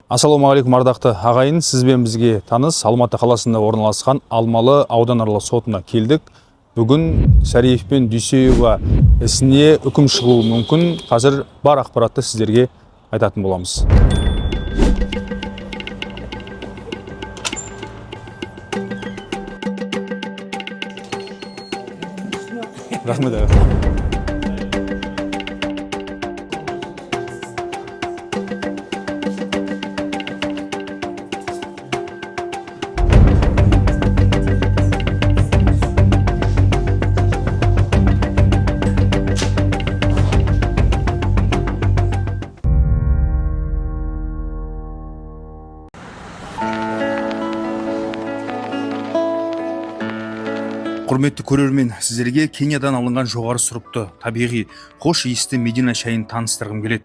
Ассалаумағалейкум, ардақты ағайын! Сізбен бізге таныс Алматы қаласында орналасқан Алмалы ауданаралық сотына келдік. Бүгін Сәриев пен Дүйсеева ісіне үкім шығуы мүмкін. Қазір бар ақпаратты сіздерге айтатын боламыз. Рахмет, аға. Құрметті көрермен, сіздерге Кениядан алынған жоғары сұрыпты, табиғи, хош иісті Медина шайын таныстырғым келеді.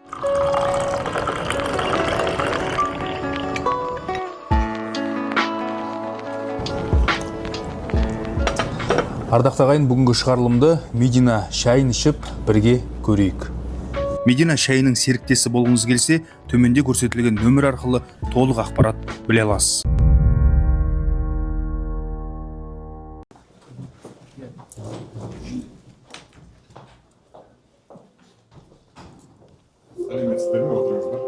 Ардақты ағайын, бүгінгі шығарылымды Медина шайын ішіп бірге көрейік. Медина шайының серіктесі болғыңыз келсе, төменде көрсетілген нөмір арқылы толық ақпарат біле аласыз. Сәлеметсіздер ме, отырыңыздар.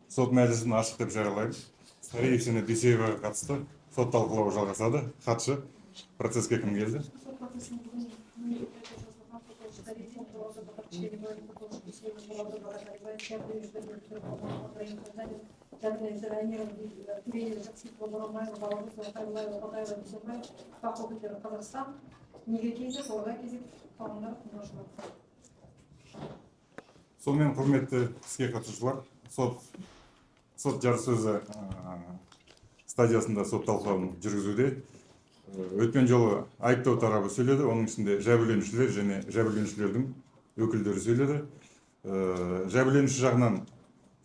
Сот мәжілісін ашық деп жариялаймын. Сариев және Дүйсееваға қатысты сот талқылауы жалғасады. Хатшы, процеске кім келді? Сот процесінің бүгін мемлекеттік жазылған сотталушы Сариевтің Роза Бақытшеева, сотталушы Дүйсеева Нұралды Баракалиева, жәбірленушілер жәбірленушілер Аймира Түбеева, Жақсылықова, Боранбаева, Балағызова, Хайруллаева, Батаева, Дүйсенбаев, БАҚ өкілдері Қазақстан, Неге кезек, Орда кезек, қауымдар, тыңдаушылар. Сонымен, құрметті іске қатысушылар, сот жарыссөзі стадиясында сот талқылауын жүргізуде. Өткен жолы айыптау тарабы сөйледі, оның ішінде жәбірленушілер және жәбірленушілердің өкілдері сөйледі. Жәбірленуші жағынан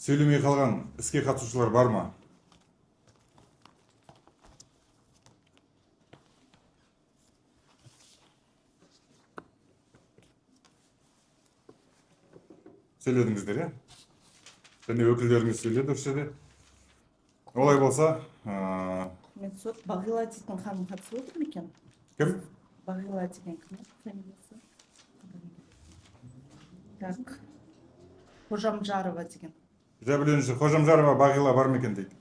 сөйлемей қалған іске қатысушылар бар ма? Сөйледіңіздер, иә, және өкілдеріңіз сөйледі осы жерде. Олай болса, Құрметті сот, Бағила дейтін ханым қатысып отыр ма екен? Кім? Бағила деген кім еді фамилиясы? Так, Қожамжарова деген. Жәбірленуші Қожамжарова Бағила бар ма екен дейді.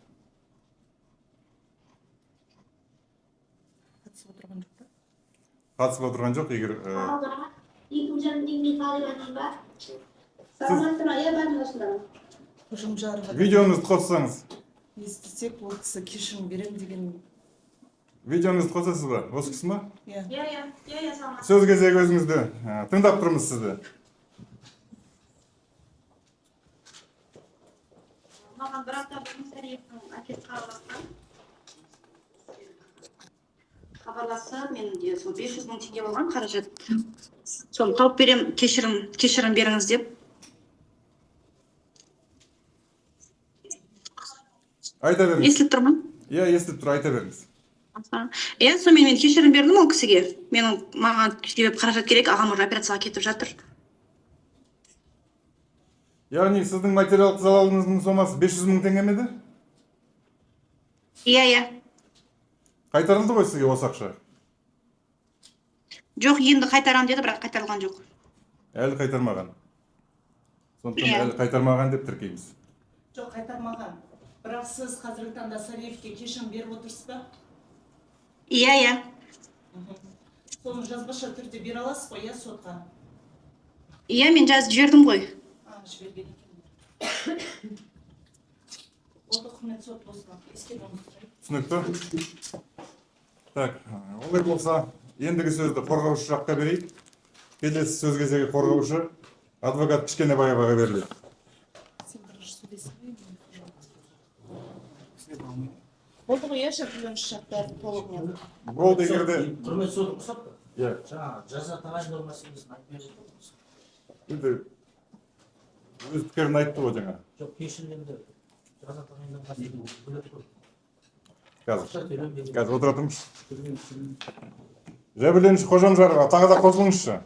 Қатысып отырған жоқ па? Қатысып отырған жоқ. Егер 2,5 теңге қалып ба? Саламатсыз ба? Иә, бәрін осындамын. Қожамжарова. Видеоңызды қоссаңыз. Естісек, ол кісі кешірім беремін деген. Видеоңызды қосасыз ба? Осы кісі ма? Иә. Иә, саламатсыз. Сөз кезегі өзіңізде. Тыңдап тұрмыз сізді. Маған бір апта бұрын Сәриевтің әкесі хабарласқан. Хабарласты, мен де сол 500 мың теңге болған қаражат. Соны тауып берем, кешірім беріңіз деп. Айта беріңіз. Естіліп тұр ма? Иә, естіліп тұр, айта беріңіз. Аха. Иә, сонымен мен кешірім бердім ол кісіге. Менің маған себеп қаражат керек, ағам уже операцияға кетіп жатыр. Яғни сіздің материалдық залалыңыздың сомасы 500 мың теңге ме еді? Иә. Қайтарылды ғой сізге осы ақша? Жоқ, енді қайтарамын деді, бірақ қайтарылған жоқ. Әлі қайтармаған. Сондықтан Иә. әлі қайтармаған деп тіркейміз. Жоқ, қайтармаған. Бірақ сіз қазіргі таңда Сариевке кешірім беріп отырсыз ба? Иә. Соны жазбаша түрде бере аласыз ғой, иә, сотқа? Иә, мен жазып жібердім ғой. А, жіберген екен. Болды, құрметті сот, осыны ескеруіңізді сұраймын. Түсінікті. Так, олай болса, ендігі сөзді қорғаушы жаққа берейік. Келесі сөз кезегі қорғаушы адвокат Кішкенебаеваға беріледі. Сен бірінші сөйлесің бе? Болды ғой, иә, жәбірленуші жақ бәрі толығымен. Болды, егер де Құрметті сот, рұқсат па? Иә. Жаңағы жаза тағайындау мәселесін айтпай жатырмыз. Енді өз пікірін айтты ғой жаңа. Жоқ, кешірім енді жаза тағайындау мәселесі бөлек қой. Қазір. Ақша төлем деген. Қазір, отыра тұрыңызшы. Төлем. Жәбірленуші Қожамжарова, тағы да қосылыңызшы.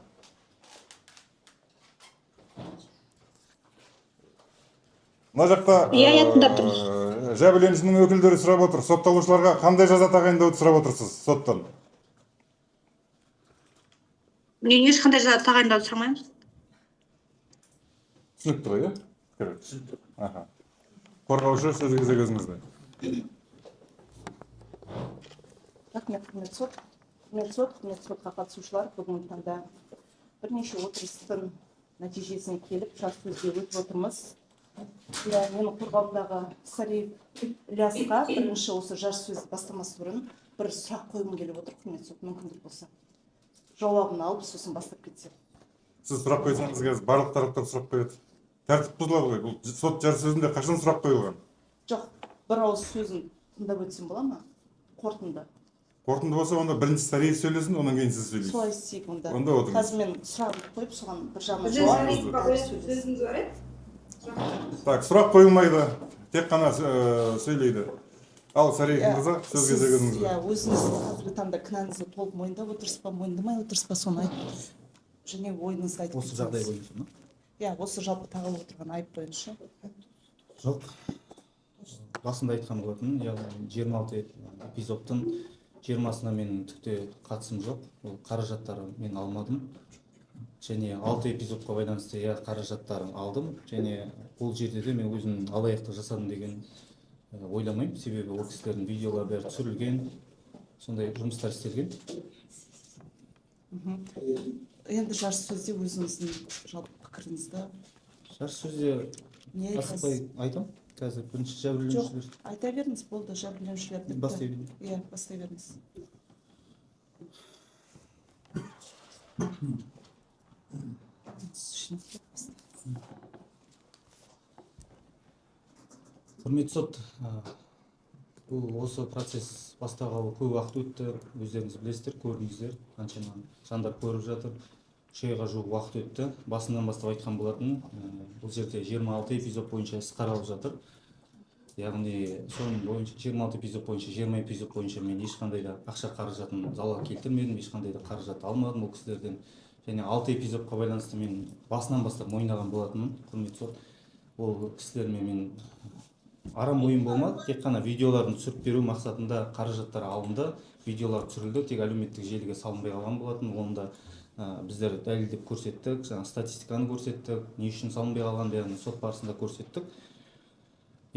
Мына жақта Иә, иә, тыңдап тұрмын. Жәбірленушінің өкілдері сұрап отыр. Сотталушыларға қандай жаза тағайындауды сұрап отырсыз соттан? Мен ешқандай жаза тағайындауды сұрамаймын. Түсінікті ғой, иә? Пікір. Түсінікті. Аха. Қорғаушы, сөз кезегі өзіңізде. Рахмет, құрметті сот. Құрметті сот, құрметті сотқа қатысушылар, бүгінгі таңда бірнеше отырыстың нәтижесіне келіп, жас сөзге өтіп отырмыз. Иә, менің қорғауымдағы Сариев Ілиясқа бірінші осы жас сөз бастамас бұрын бір сұрақ қойғым келіп отыр, құрметті сот, мүмкіндік болса. Жауабын алып, сосын бастап кетсем. Сіз сұрақ қойсаңыз, қазір барлық тараптар сұрақ қояды. Тәртіп бұзылады ғой. Бұл сот жарыссөзінде қашан сұрақ қойылған? Жоқ, бір ауыз сөзін тыңдап өтсем бола ма? Қорытынды. Қорытынды болса, онда бірінші Сариев сөйлесін, одан кейін сіз сөйлейсіз. Солай істейік онда. Онда отырыңыз. Қазір мен сұрағымды қойып, соған бір жағынан Бізде жауап Сариевқа алып қоятын сөйлесін. сөзіңіз бар еді. Так, сұрақ қойылмайды. Тек қана сөйлейді. Ал, Сариев Иә, мырза, сөз сіз, кезегі өзіңізде. Иә, өзіңіз қазіргі таңда кінәңізді толық мойындап отырсыз ба, мойындамай отырсыз ба, соны айтып және ойыңызды айтып Осы жағдай кетсеңіз. бойынша ма? Иә, осы жалпы тағылып отырған айып бойынша. Жоқ. Басында айтқан болатынмын, яғни 26 эпизодтың 20-сына менің түкте қатысым жоқ. Ол қаражаттары мен алмадым. Және 6 эпизодқа байланысты, иә, қаражаттарын алдым. Және ол жерде де мен өзім алаяқтық жасадым деген ойламаймын. Себебі ол кісілердің видеолары бәрі түсірілген, сондай жұмыстар істелген. Енді жарыс сөзде өзіңіздің жалпы пікіріңізді Жарыс сөзде не айтасыз? асықпай айтамын. Қазір бірінші Жоқ, жәбірленушілер. айта беріңіз, болды, жәбірленушілер бітті. Бастай берейін. Иә, бастай беріңіз. Құрметті сот, бұл осы процесс басталғалы көп уақыт өтті. Өздеріңіз білесіздер, көрдіңіздер, қаншама жандар көріп жатыр. 3 айға жуық уақыт өтті. Басынан бастап айтқан болатын, бұл жерде 26 эпизод бойынша іс қаралып жатыр. Яғни соның бойынша 26 эпизод бойынша 20 эпизод бойынша мен ешқандай да ақша қаражатын залал келтірмедім, ешқандай да қаражат алмадым ол кісілерден. Және 6 эпизодқа байланысты мен басынан бастап мойындаған болатынмын, құрметті сот. Ол кісілермен мен арам ойын болмады, тек қана видеоларын түсіріп беру мақсатында қаражаттар алынды, видеолар түсірілді, тек әлеуметтік желіге салынбай қалған болатын. Оны да біздер дәлелдеп көрсеттік, жаңа статистиканы көрсеттік, не үшін салынбай қалғанын бәрін сот барысында көрсеттік.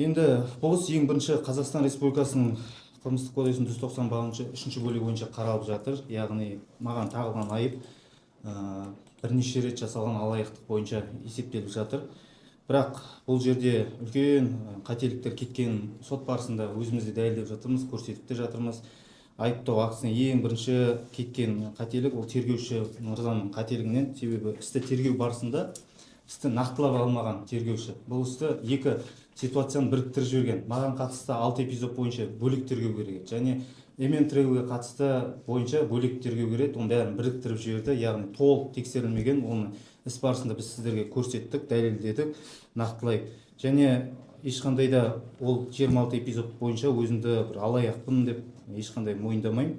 Енді бұл іс ең бірінші Қазақстан Республикасының Қылмыстық кодексінің 190 бабыншы үшінші бөлігі бойынша қаралып жатыр. Яғни маған тағылған айып бірнеше рет жасалған алаяқтық бойынша есептеліп жатыр. Бірақ бұл жерде үлкен қателіктер кеткен, сот барысында өзіміз де дәлелдеп жатырмыз, көрсетіп те жатырмыз. Айыптау актісіне ең бірінші кеткен қателік ол тергеуші мырзаның қателігінен. Себебі істі тергеу барысында істі нақтылап алмаған тергеуші. Бұл істі екі ситуацияны біріктіріп жіберген. Маған қатысты 6 эпизод бойынша бөлек тергеу керек еді және Эмен Тревелге қатысты бойынша бөлек тергеу керек еді. Оның бәрін біріктіріп жіберді, яғни толық тексерілмеген. Оны іс барысында біз сіздерге көрсеттік, дәлелдедік нақтылай. Және ешқандай да ол 26 эпизод бойынша өзімді бір алаяқпын деп ешқандай мойындамаймын.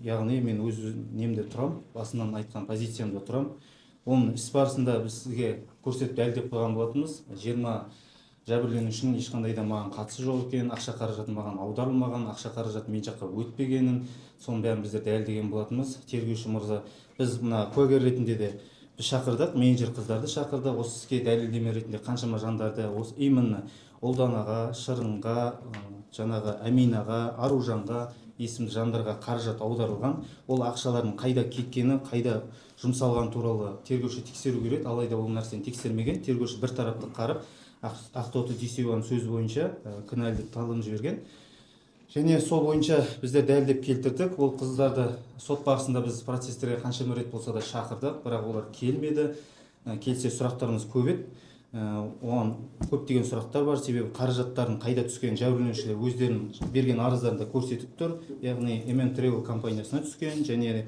Яғни мен өз немде тұрамын, басынан айтқан позициямда тұрамын. Оның іс барысында біз сізге көрсетіп, дәлелдеп қойған болатынбыз. 20 жәбірленушінің ешқандай да маған қатысы жоқ екенін, ақша қаражаты маған аударылмаған, ақша қаражаты мен жаққа өтпегенін, соның бәрін біздер дәлелдеген болатынбыз. Тергеуші мырза, біз мына куәгер ретінде де біз шақырдық, менеджер қыздарды шақырдық. Осы іске дәлелдеме ретінде қаншама жандарды, осы именно Ұлданаға, Шырынға, жаңағы Әминаға, Аружанға есімді жандарға қаражат аударылған. Ол ақшалардың қайда кеткені, қайда жұмсалғаны туралы тергеуші тексеру керек, алайда ол нәрсені тексермеген. Тергеуші бір тарапты қарап, Ақтоты Дүйсееваның сөзі бойынша кінәлі деп танып жіберген. Және сол бойынша біздер дәлелдеп келтірдік. Ол қыздарды сот барысында біз процесстерге қаншама рет болса да шақырдық, бірақ олар келмеді. Келсе, сұрақтарымыз көп еді. Оған көптеген сұрақтар бар, себебі қаражаттардың қайда түскенін жәбірленушілер өздерінің берген арыздарында көрсетіп тұр. Яғни MM Travel компаниясына түскен және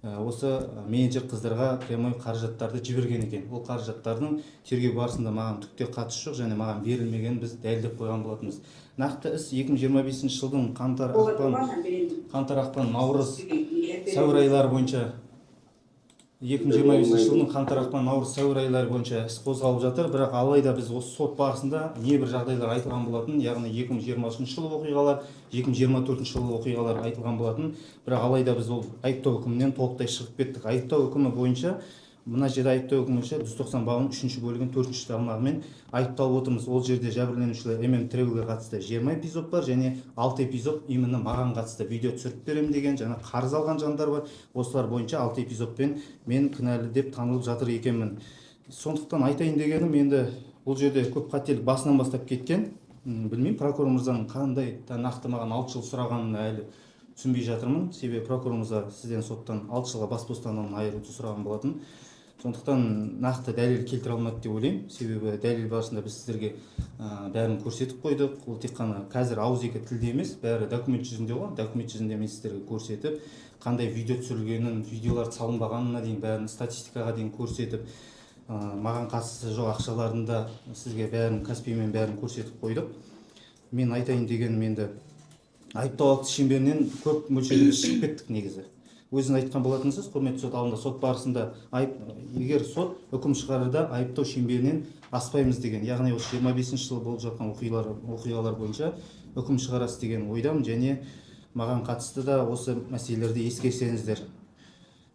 осы менеджер қыздарға прямой қаражаттарды жіберген екен. Ол қаражаттардың тергеу барысында маған түк те қатысы жоқ және маған берілмегенін біз дәлелдеп қойған болатынбыз. Нақты іс 2025 жылдың қаңтар, ақпан, қаңтар, ақпан, наурыз, Сәуір айлары бойынша, 2025 жылдың қаңтар, ақпан, наурыз, сәуір айлары бойынша іс қозғалып жатыр. Бірақ алайда біз осы сот барысында небір жағдайлар айтылған болатын, яғни 2023 жылғы оқиғалар, 2024 жылғы оқиғалар айтылған болатын. Бірақ алайда біз ол айыптау үкімінен толықтай шығып кеттік. Айыптау үкімі бойынша, мына жерде айыптау үкімі бойынша 190 бабының үшінші бөлігінің төртінші тармағымен айыпталып отырмыз. Ол жерде жәбірленушілер Тревелге қатысты 20 эпизод бар және 6 эпизод именно маған қатысты, видео түсіріп беремін деген және қарыз алған жандар бар. Осылар бойынша 6 эпизодпен мен кінәлі деп танылып жатыр екенмін. Сондықтан айтайын дегенім, енді бұл жерде көп қателік басынан бастап кеткен. Білмеймін, прокурор мырзаның қандай да нақты маған 6 жыл сұрағанын әлі түсінбей жатырмын. Себебі прокурор мырза сізден, соттан, 6 жылға бас бостандығынан айыруды сұраған болатын. Сондықтан нақты дәлел келтіре алмады деп ойлаймын. Себебі дәлел барысында біз сіздерге бәрін көрсетіп қойдық. Ол тек қана қазір ауызекі тілде емес, бәрі документ жүзінде ғой. Документ жүзінде мен сіздерге көрсетіп, қандай видео түсірілгенін, видеолар салынбағанына дейін, бәрін статистикаға дейін көрсетіп, маған қатысы жоқ ақшалардың да сізге бәрін Каспиймен бәрін көрсетіп қойдық. Мен айтайын дегенім, енді айыптау актісі шеңберінен көп мөлшерде біз шығып кеттік. Негізі өзіңіз айтқан болатынсыз, құрметті сот алдында, сот барысында, айып егер сот үкім шығарарда айыптау шеңберінен аспаймыз деген, яғни осы 25-жылы болып жатқан оқиғалар бойынша үкім шығарасыз деген ойдамын. Және маған қатысты да осы мәселелерді ескерсеңіздер.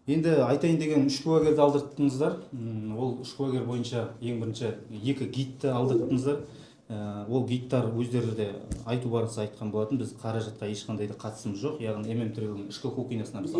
Енді айтайын деген, үш куәгерді алдырттыңыздар. Ол үш куәгер бойынша ең бірінші екі гидті алдырттыңыздар. Ол гидтар өздері де айту барысы айтқан болатын: біз қаражатқа ешқандай да қатысымыз жоқ, яғни Тревелдің ішкі кухнясына біз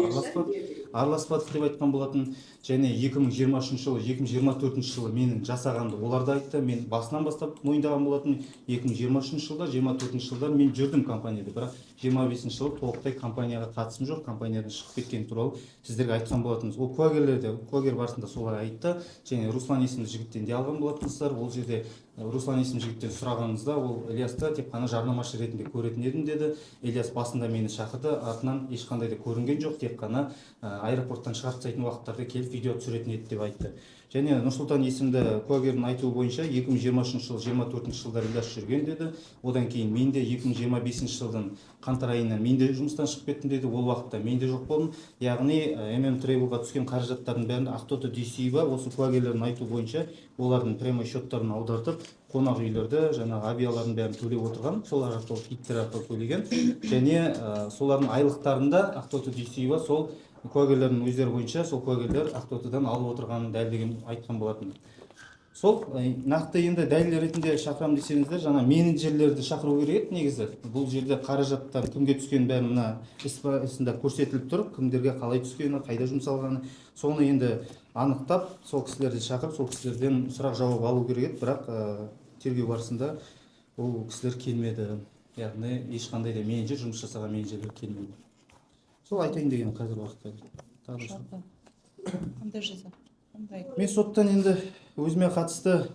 араласпадық деп айтқан болатын. Және 2023 жылы, 2024 жылы менің жасағанымды олар да айтты. Мен басынан бастап мойындаған болатын: 2023 жылда, 24 жылдар мен жүрдім компанияда, бірақ 25 жылы толықтай компанияға қатысым жоқ, компаниядан шығып кеткенім туралы сіздерге айтқан болатынбыз. Ол куәгерлер де куәгер барысында солай айтты. Және Руслан есімді жігіттен де алған болатынсыздар. Ол жерде Руслан есімді жігіттен сұрағанымызда, ол Ілиясты тек қана жарнамашы ретінде көретін едім деді. Ілияс басында мені шақырды, артынан ешқандай да көрінген жоқ, тек қана аэропорттан шығарып тастайтын уақыттарда келіп видео түсіретін еді деп айтты. Және Нұрсұлтан есімді куәгердің айтуы бойынша, 2023 жылы, 24 жылдары Ілияс жүрген деді. Одан кейін мен де 2025 жылдың қаңтар айынан мен де жұмыстан шығып кеттім деді. Ол уақытта мен де жоқ болдым. Яғни Тревелға түскен қаражаттардың бәрін Ақтоты Дүйсеева, осы куәгерлердің айтуы бойынша, олардың прямой счеттарын аудартып, қонақ үйлерді, жаңағы авиалардың бәрін төлеп отырған, солар арқылы, гидтер арқылы төлеген. Және солардың айлықтарында Ақтоты Дүйсеева, сол куәгерлердің өздері бойынша, сол куәгерлер Ақтотыдан алып отырғанын дәлелдеген, айтқан болатын. Сол нақты енді дәлел ретінде шақырамын десеңіздер, жаңа менеджерлерді шақыру керек еді. Негізі бұл жерде қаражаттар кімге түскенін бәрі мына іс барысында көрсетіліп тұр, кімдерге қалай түскені, қайда жұмсалғаны. Соны енді анықтап, сол кісілерді шақырып, сол кісілерден сұрақ жауап алу керек еді. Бірақ тергеу барысында ол кісілер келмеді, яғни ешқандай да менеджер, жұмыс жасаған менеджерлер келмеді. Сол айтайын дегенім қазіргі уақытта. Тағы да сұрақ? Қандай жаза, қандай? Мен соттан енді өзіме қатысты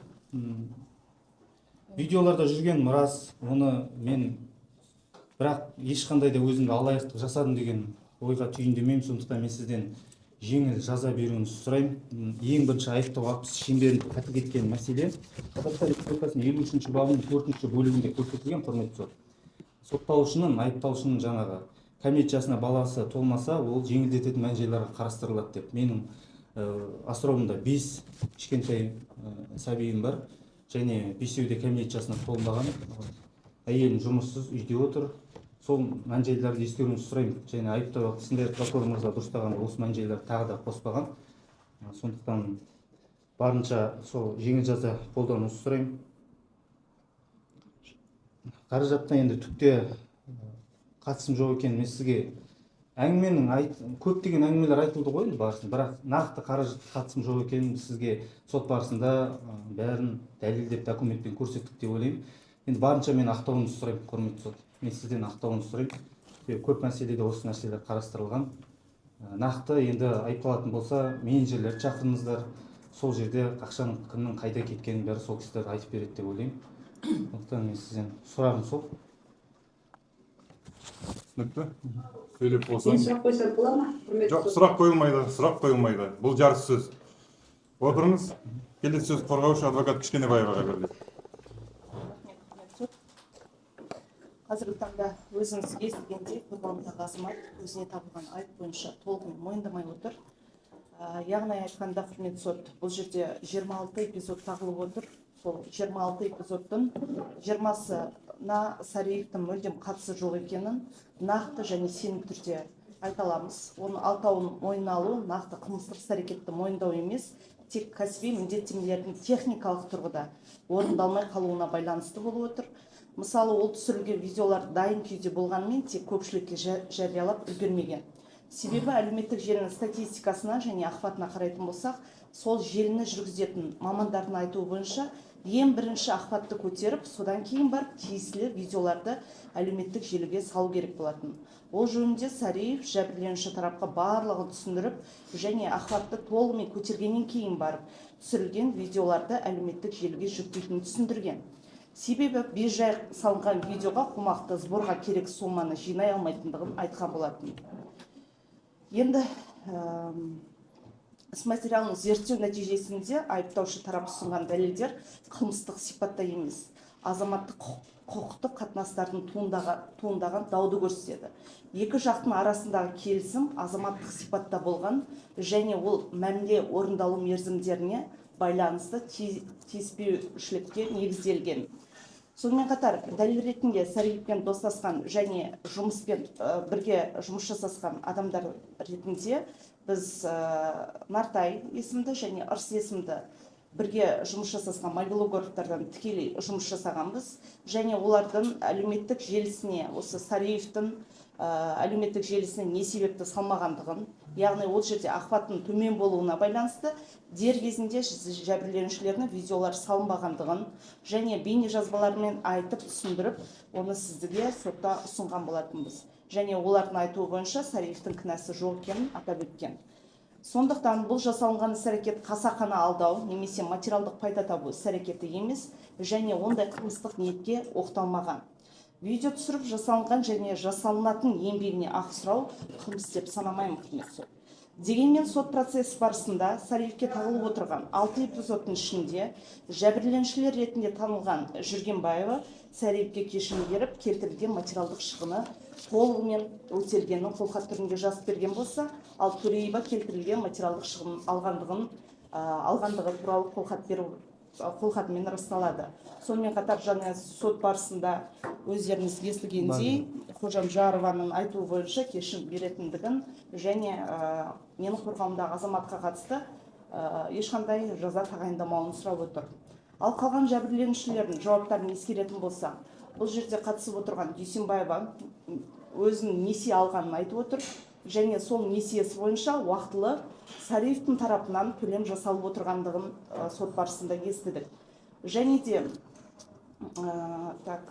видеоларда жүргенім рас, оны мен бірақ ешқандай да өзімді алаяқтық жасадым деген ойға түйіндемеймін. Сондықтан мен сізден жеңіл жаза беруіңізді сұраймын. Ең бірінші айыптау актісі шеңберінде қате кеткен мәселе Қазақстан Республикасының 53-бабының төртінші бөлігінде көрсетілген, құрметті сот. Сотталушының, айыпталушының жаңағы кәмелет жасына баласы толмаса, ол жеңілдететін мән жайларға қарастырылады деп. Менің асырауымда бес кішкентай сәбиім бар және бесеуі де кәмелет жасына толмаған. Әйелім жұмыссыз, үйде отыр. Сол мән жайларды ескеруіңізді сұраймын. Және айыптау актісінде прокурор мырза дұрыстаған, осы мән жайларды тағы да қоспаған. Сондықтан барынша сол жеңіл жаза қолдануды сұраймын. Қаражаттан енді түкте қатысым жоқ екенін мен сізге әңгіменің айт, көптеген әңгімелер айтылды ғой енді барысында, бірақ нақты қаражатқа қатысым жоқ екенін сізге сот барысында бәрін дәлелдеп, документпен көрсеттік деп ойлаймын. Енді барынша мен ақтауыңызды сұраймын, құрметті сот. Мен сізден ақтауыңызды сұраймын, себебі көп мәселеде осы нәрселер қарастырылған. Нақты енді айыпталатын болса, менеджерлерді шақырыңыздар. Сол жерде ақшаның кімнің қайда кеткенін бәрі сол кісілер айтып береді деп ойлаймын. Сондықтан мен сізден сұрағым сол. Түсінікті, сөйлеп болсаң. Мен сұрақ қойсам бола ма, құрметті Жоқ, сот? Сұрақ қойылмайды, сұрақ қойылмайды. Бұл жарыс сөз. Отырыңыз. Келесі сөз қорғаушы адвокат Кішкенебаеваға беріледі. Рахмет, құрметті сот. Қазіргі таңда өзіңіз естігендей, қорғауындағы азамат өзіне табылған айып бойынша толығымен мойындамай отыр. Яғни айтқанда, құрметті сот, бұл жерде 26 эпизод тағылып отыр. Сол 26 эпизодтың 20-сына Сариевтің мүлдем қатысы жоқ екенін нақты және сенімді түрде айта аламыз. Оның алтауын мойнына алу нақты қылмыстық іс әрекетті мойындау емес, тек кәсіби міндеттемелердің техникалық тұрғыда орындалмай қалуына байланысты болып отыр. Мысалы, ол түсірілген видеолар дайын күйде болғанымен, тек көпшілікке жариялап үлгермеген. Себебі әлеуметтік желінің статистикасына және охватына қарайтын болсақ, сол желіні жүргізетін мамандардың айтуы бойынша, ең бірінші охватты көтеріп, содан кейін барып тиесілі видеоларды әлеуметтік желіге салу керек болатын. Ол жөнінде Сариев жәбірленуші тарапқа барлығын түсіндіріп және охватты толығымен көтергеннен кейін барып түсірілген видеоларды әлеуметтік желіге жүктейтінін түсіндірген. Себебі бейжай салынған видеоға қомақты сборға керек соманы жинай алмайтындығын айтқан болатын. Енді іс материалын зерттеу нәтижесінде айыптаушы тарап ұсынған дәлелдер қылмыстық сипатта емес, азаматтық құқықтық қатынастардың туындаған дауды көрсетеді. Екі жақтың арасындағы келісім азаматтық сипатта болған және ол мәміле орындалу мерзімдеріне байланысты тиіспеушілікке негізделген. Сонымен қатар дәлел ретінде Сариевпен достасқан және жұмыспен бірге жұмыс жасасқан адамдар ретінде біз Нартай есімді және Ырыс есімді бірге жұмыс жасасқан мобилографтардан тікелей жұмыс жасағанбыз және олардың әлеуметтік желісіне, осы Сариевтің әлеуметтік желісіне не себепті салмағандығын, яғни ол жерде охваттың төмен болуына байланысты дер кезінде жәбірленушілердің видеолар салынбағандығын және бейнежазбалармен айтып түсіндіріп, оны сіздерге сотта ұсынған болатынбыз. Және олардың айтуы бойынша, Сариевтің кінәсі жоқ екенін атап өткен. Сондықтан бұл жасалынған іс әрекет қасақана алдау немесе материалдық пайда табу іс әрекеті емес және ондай қылмыстық ниетке оқталмаған. Видео түсіріп жасалынған және жасалынатын еңбегіне ақы сұрау қылмыс деп санамаймын, құрметті сот. Дегенмен сот процесі барысында Сариевке тағылып отырған алты эпизодтың ішінде жәбірленушілер ретінде танылған Жүргенбаева Сариевке кешірім беріп, келтірілген материалдық шығыны толығымен өтелгенін қолхат түрінде жазып берген болса, ал Төреева келтірілген материалдық шығын алғандығы туралы қолхат беру қолхатымен расталады. Сонымен қатар жаңа сот барысында өздеріңіз естігендей, Қожамжарованың айтуы бойынша кешірім беретіндігін және менің қорғауымдағы азаматқа қатысты ешқандай жаза тағайындамауын сұрап отыр. Ал қалған жәбірленушілердің жауаптарын ескеретін болсақ, бұл жерде қатысып отырған Дүйсенбаева өзінің несие алғанын айтып отыр және сол несиесі бойынша уақытылы Сариевтің тарапынан төлем жасалып отырғандығын сот барысында естідік. Және де так,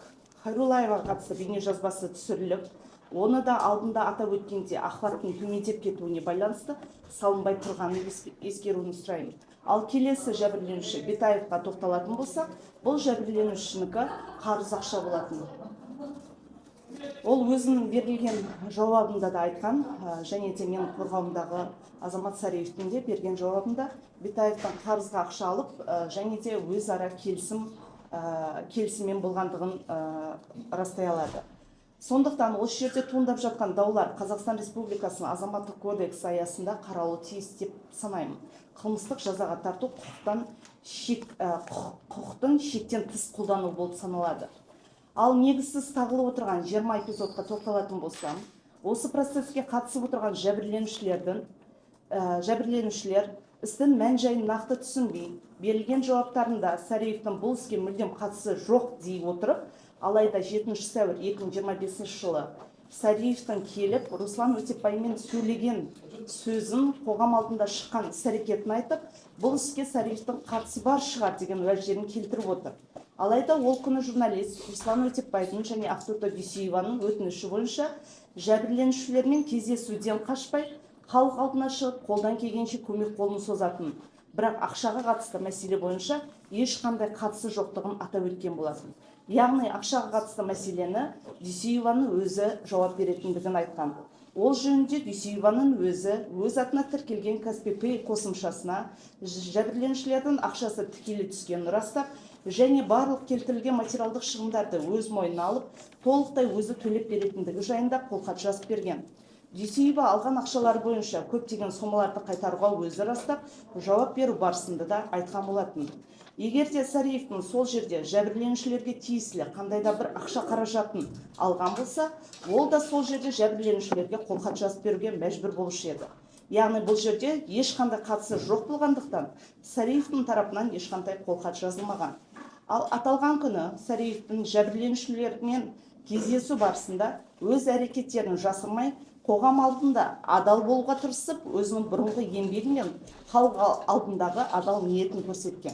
Хайруллаеваға қатысты бейнежазбасы түсіріліп, оны да алдында атап өткенде охваттың төмендеп кетуіне байланысты салынбай тұрғанын ескеруін сұраймын. Ал келесі жәбірленуші Бетаевқа тоқталатын болсақ, бұл жәбірленушінікі қарыз ақша болатын. Ол өзінің берілген жауабында да айтқан және де менің қорғауымдағы азамат Сариевтің де берген жауабында Бетаевтан қарызға ақша алып және де өзара келісіммен болғандығын растай алады. Сондықтан осы жерде туындап жатқан даулар Қазақстан Республикасының Азаматтық кодексі аясында қаралуы тиіс деп санаймын. Қылмыстық жазаға тарту құқықтың шектен тыс қолдану болып саналады. Ал негізсіз тағылып отырған 20 эпизодқа тоқталатын болсам, осы процеске қатысып отырған жәбірленушілер істің мән жайын нақты түсінбей берілген жауаптарында Сариевтің бұл іске мүлдем қатысы жоқ дей отырып, алайда 7 сәуір 2025 жылы Сариевтің келіп Руслан Өтепбаймен сөйлеген сөзін, қоғам алдында шыққан іс әрекетін айтып, бұл іске Сариевтің қатысы бар шығар деген уәждерін келтіріп отыр. Алайда ол күні журналист Руслан Өтепбайдың және Ақтоты Дүйсееваның өтініші бойынша жәбірленушілермен кездесуден қашпай, халық алдына шығып, қолдан келгенше көмек қолын созатын, бірақ ақшаға қатысты мәселе бойынша ешқандай қатысы жоқтығын атап өткен болатын. Яғни ақшаға қатысты мәселені Дүйсееваның өзі жауап беретіндігін айтқан. Ол жөнінде Дүйсееваның өзі өз атына тіркелген Каспи Пэй қосымшасына жәбірленушілердің ақшасы тікелей түскенін растап, Және барлық келтірілген материалдық шығындарды өз мойнына алып, толықтай өзі төлеп беретіндігі жайында қолхат жазып берген. Дүйсеева алған ақшалары бойынша көптеген сомаларды қайтаруға өзі растап, жауап беру барысында да айтқан болатын. Егер де Сариевтің сол жерде жәбірленушілерге тиесілі қандай да бір ақша қаражатын алған болса, ол да сол жерде жәбірленушілерге қолхат жазып беруге мәжбүр болушы еді. Яғни бұл жерде ешқандай қатысы жоқ болғандықтан, Сариевтің тарапынан ешқандай қолхат жазылмаған. Ал аталған күні Сариевтің жәбірленушілермен кездесу барысында өз әрекеттерін жасырмай, қоғам алдында адал болуға тырысып, өзінің бұрынғы еңбегі мен халық алдындағы адал ниетін көрсеткен.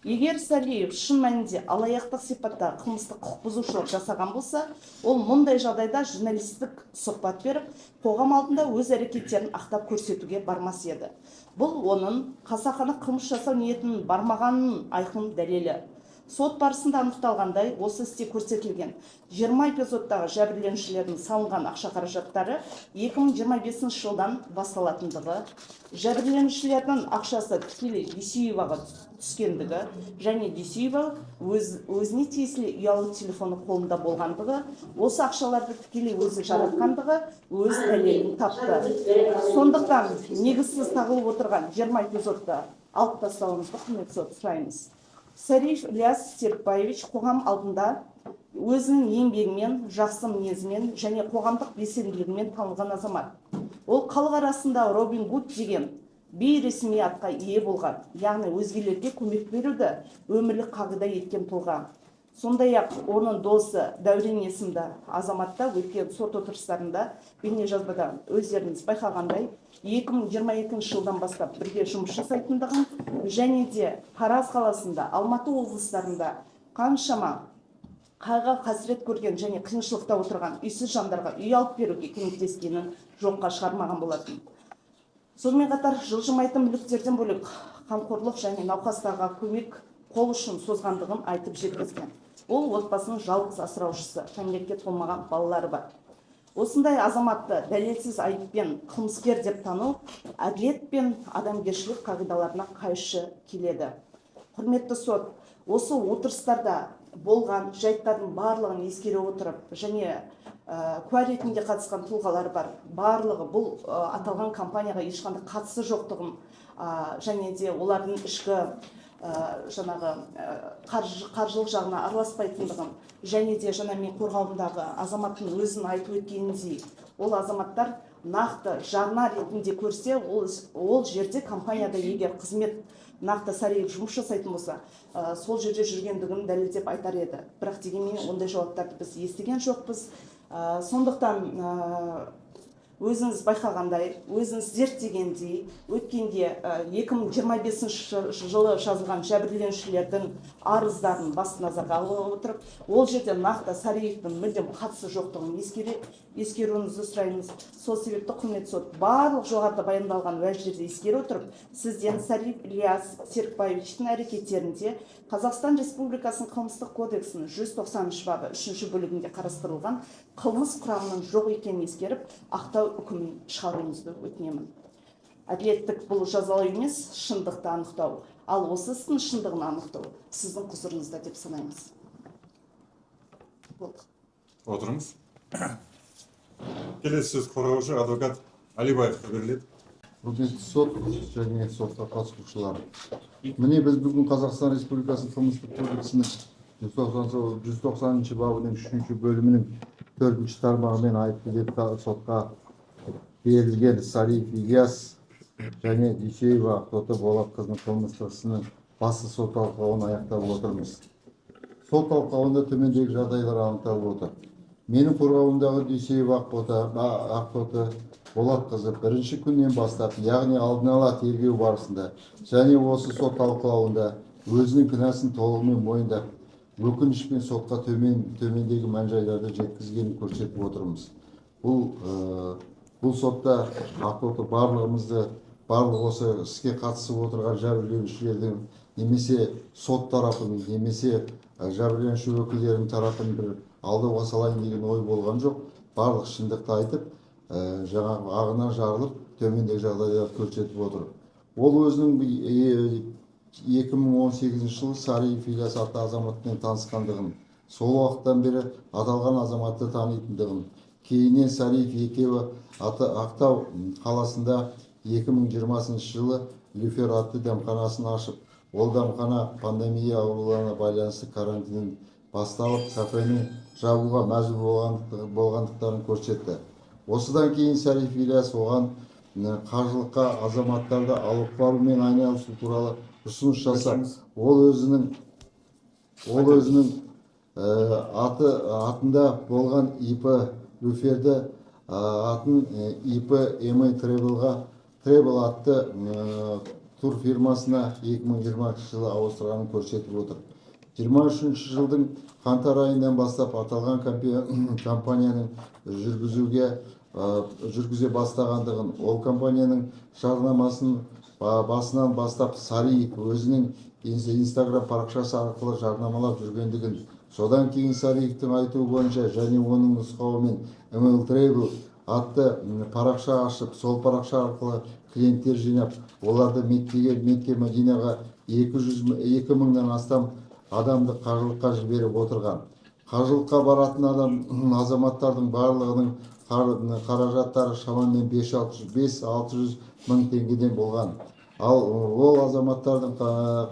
Егер Сариев шын мәнінде алаяқтық сипатта қылмыстық құқық бұзушылық жасаған болса, ол мұндай жағдайда журналистік сұхбат беріп, қоғам алдында өз әрекеттерін ақтап көрсетуге бармас еді. Бұл оның қасақана қылмыс жасау ниетінің бармағанының айқын дәлелі. Сот барысында анықталғандай, осы істе көрсетілген 20 эпизодтағы жәбірленушілердің салынған ақша қаражаттары 2025 жылдан басталатындығы, жәбірленушілердің ақшасы тікелей Дүйсееваға түскендігі және Дүйсеева өзіне тиесілі ұялы телефоны қолында болғандығы, осы ақшаларды тікелей өзі жаратқандығы өз дәлелін тапты. Сондықтан негізсіз тағылып отырған 20 эпизодты алып тастауыңызды, құрметті сот, сұраймыз. Сариев Ильяс Серікбаевич қоғам алдында өзінің еңбегімен, жақсы мінезімен және қоғамдық белсенділігімен танылған азамат. Ол халық арасында Робин Гуд деген бейресми атқа ие болған, яғни өзгелерге көмек беруді өмірлік қағида еткен тұлға. Сондай ақ оның досы Дәурен есімді азаматта өткен сот отырыстарында бейнежазбадан өздеріңіз байқағандай, 2022 жылдан бастап бірге жұмыс жасайтындығын және де Тараз қаласында, Алматы облыстарында қаншама қайғы қасірет көрген және қиыншылықта отырған үйсіз жандарға үй алып беруге көмектескенін жоққа шығармаған болатын. Сонымен қатар жылжымайтын мүліктерден бөлек, қамқорлық және науқастарға көмек қол ұшын созғандығын айтып жеткізген. Ол отбасының жалғыз асыраушысы, кәмелетке толмаған балалары бар. Осындай азаматты дәлелсіз айыппен қылмыскер деп тану әділет пен адамгершілік қағидаларына қайшы келеді. Құрметті сот, осы отырыстарда болған жайттардың барлығын ескере отырып және куә ретінде қатысқан тұлғалар бар, барлығы бұл аталған компанияға ешқандай қатысы жоқтығын және де олардың ішкі жаңағы қаржылық жағына араласпайтындығын және де жаңа мен қорғауымдағы азаматтың өзін айтып өткеніндей, ол азаматтар нақты жарна ретінде көрсе, ол жерде компанияда егер қызмет нақты Сариев жұмыс жасайтын болса, сол жерде жүргендігін дәлелдеп айтар еді. Бірақ дегенмен ондай жауаптарды біз естіген жоқпыз. Сондықтан өзіңіз байқағандай, өзіңіз зерттегендей, өткенде 2025 жылы жазылған жәбірленушілердің арыздарын басты назарға ала отырып, ол жерде нақты Сариевтің мүлдем қатысы жоқтығын ескеруіңізді сұраймыз. Сол себепті, құрметті сот, барлық жоғарыда баяндалған уәждерді ескере отырып, сізден Сариев Ильяс Серікбаевичтің әрекеттерінде Қазақстан Республикасының Қылмыстық кодексінің 190 бабы үшінші бөлігінде қарастырылған қылмыс құрамының жоқ екенін ескеріп, ақтау үкімін шығаруыңызды өтінемін. Әділеттік бұл жазалау емес, шындықты анықтау. Ал осы істің шындығын анықтау сіздің құзырыңызда деп санаймыз. Болды. Отырыңыз. Келесі сөз қорғаушы адвокат Алибаевқа беріледі. Құрметті сот және сотқа қатысушылар, міне, біз бүгін Қазақстан Республикасының Қылмыстық кодексінің 190-бабының үшінші бөлімінің төртінші тармағымен айыпты деп сотқа берілген Сариев Ильяс және Дүйсеева Ақтоты Болатқызының қылмыстық ісінің басты сот талқылауын аяқтап отырмыз. Сот талқылауында төмендегі жағдайлар анықталып отыр. Менің қорғауымдағы Дүйсеева Ақтоты Болатқызы бірінші күннен бастап, яғни алдын ала тергеу барысында және осы сот талқылауында өзінің кінәсін толығымен мойындап, өкінішпен сотқа төмендегі мән-жайларды жеткізгенін көрсетіп отырмыз. Бұл сотта Ақтоты барлығымызды, барлық осы іске қатысып отырған жәбірленушілердің немесе сот тарапын, немесе жәбірленуші өкілдерінің тарапын бір алдауға салайын деген ой болған жоқ. Барлық шындықты айтып, жаңағы ағынан жарылып, төмендегі жағдайларды көрсетіп отыр. Ол өзінің 2018 жылы Сариев Ильяс атты азаматпен танысқандығын, сол уақыттан бері аталған азаматты танитындығын, кейіннен Сариев екеуі Ақтау қаласында 2020 жылы Люфер атты дәмханасын ашып, ол дәмхана пандемия ауруларына байланысты карантин басталып, кафені жабуға мәжбүр болғандықтарын көрсетті. Осыдан кейін Сариев Ильяс оған қажылыққа азаматтарды алып барумен айналысу туралы ұсыныс жасап, ол өзінің атында болған ИП Люферді атын ИП М Тревелға, Тревел атты тур фирмасына 2020 жылы ауыстырғанын көрсетіп отыр. 23 жылдың қаңтар айынан бастап аталған компанияның жүргізе бастағандығын, ол компанияның жарнамасын басынан бастап Сариев өзінің Инстаграм парақшасы арқылы жарнамалап жүргендігін, содан кейін Сариевтің айтуы бойынша және оның нұсқауымен ML Travel атты парақша ашып, сол парақша арқылы клиенттер жинап, оларды Меккеге, Мекке, Мәдинаға 200 2000-нан астам адамды қажылыққа жіберіп отырған. Қажылыққа баратын азаматтардың барлығының қаражаттары шамамен 5-600 мың теңгеден болған. Ал ол азаматтардың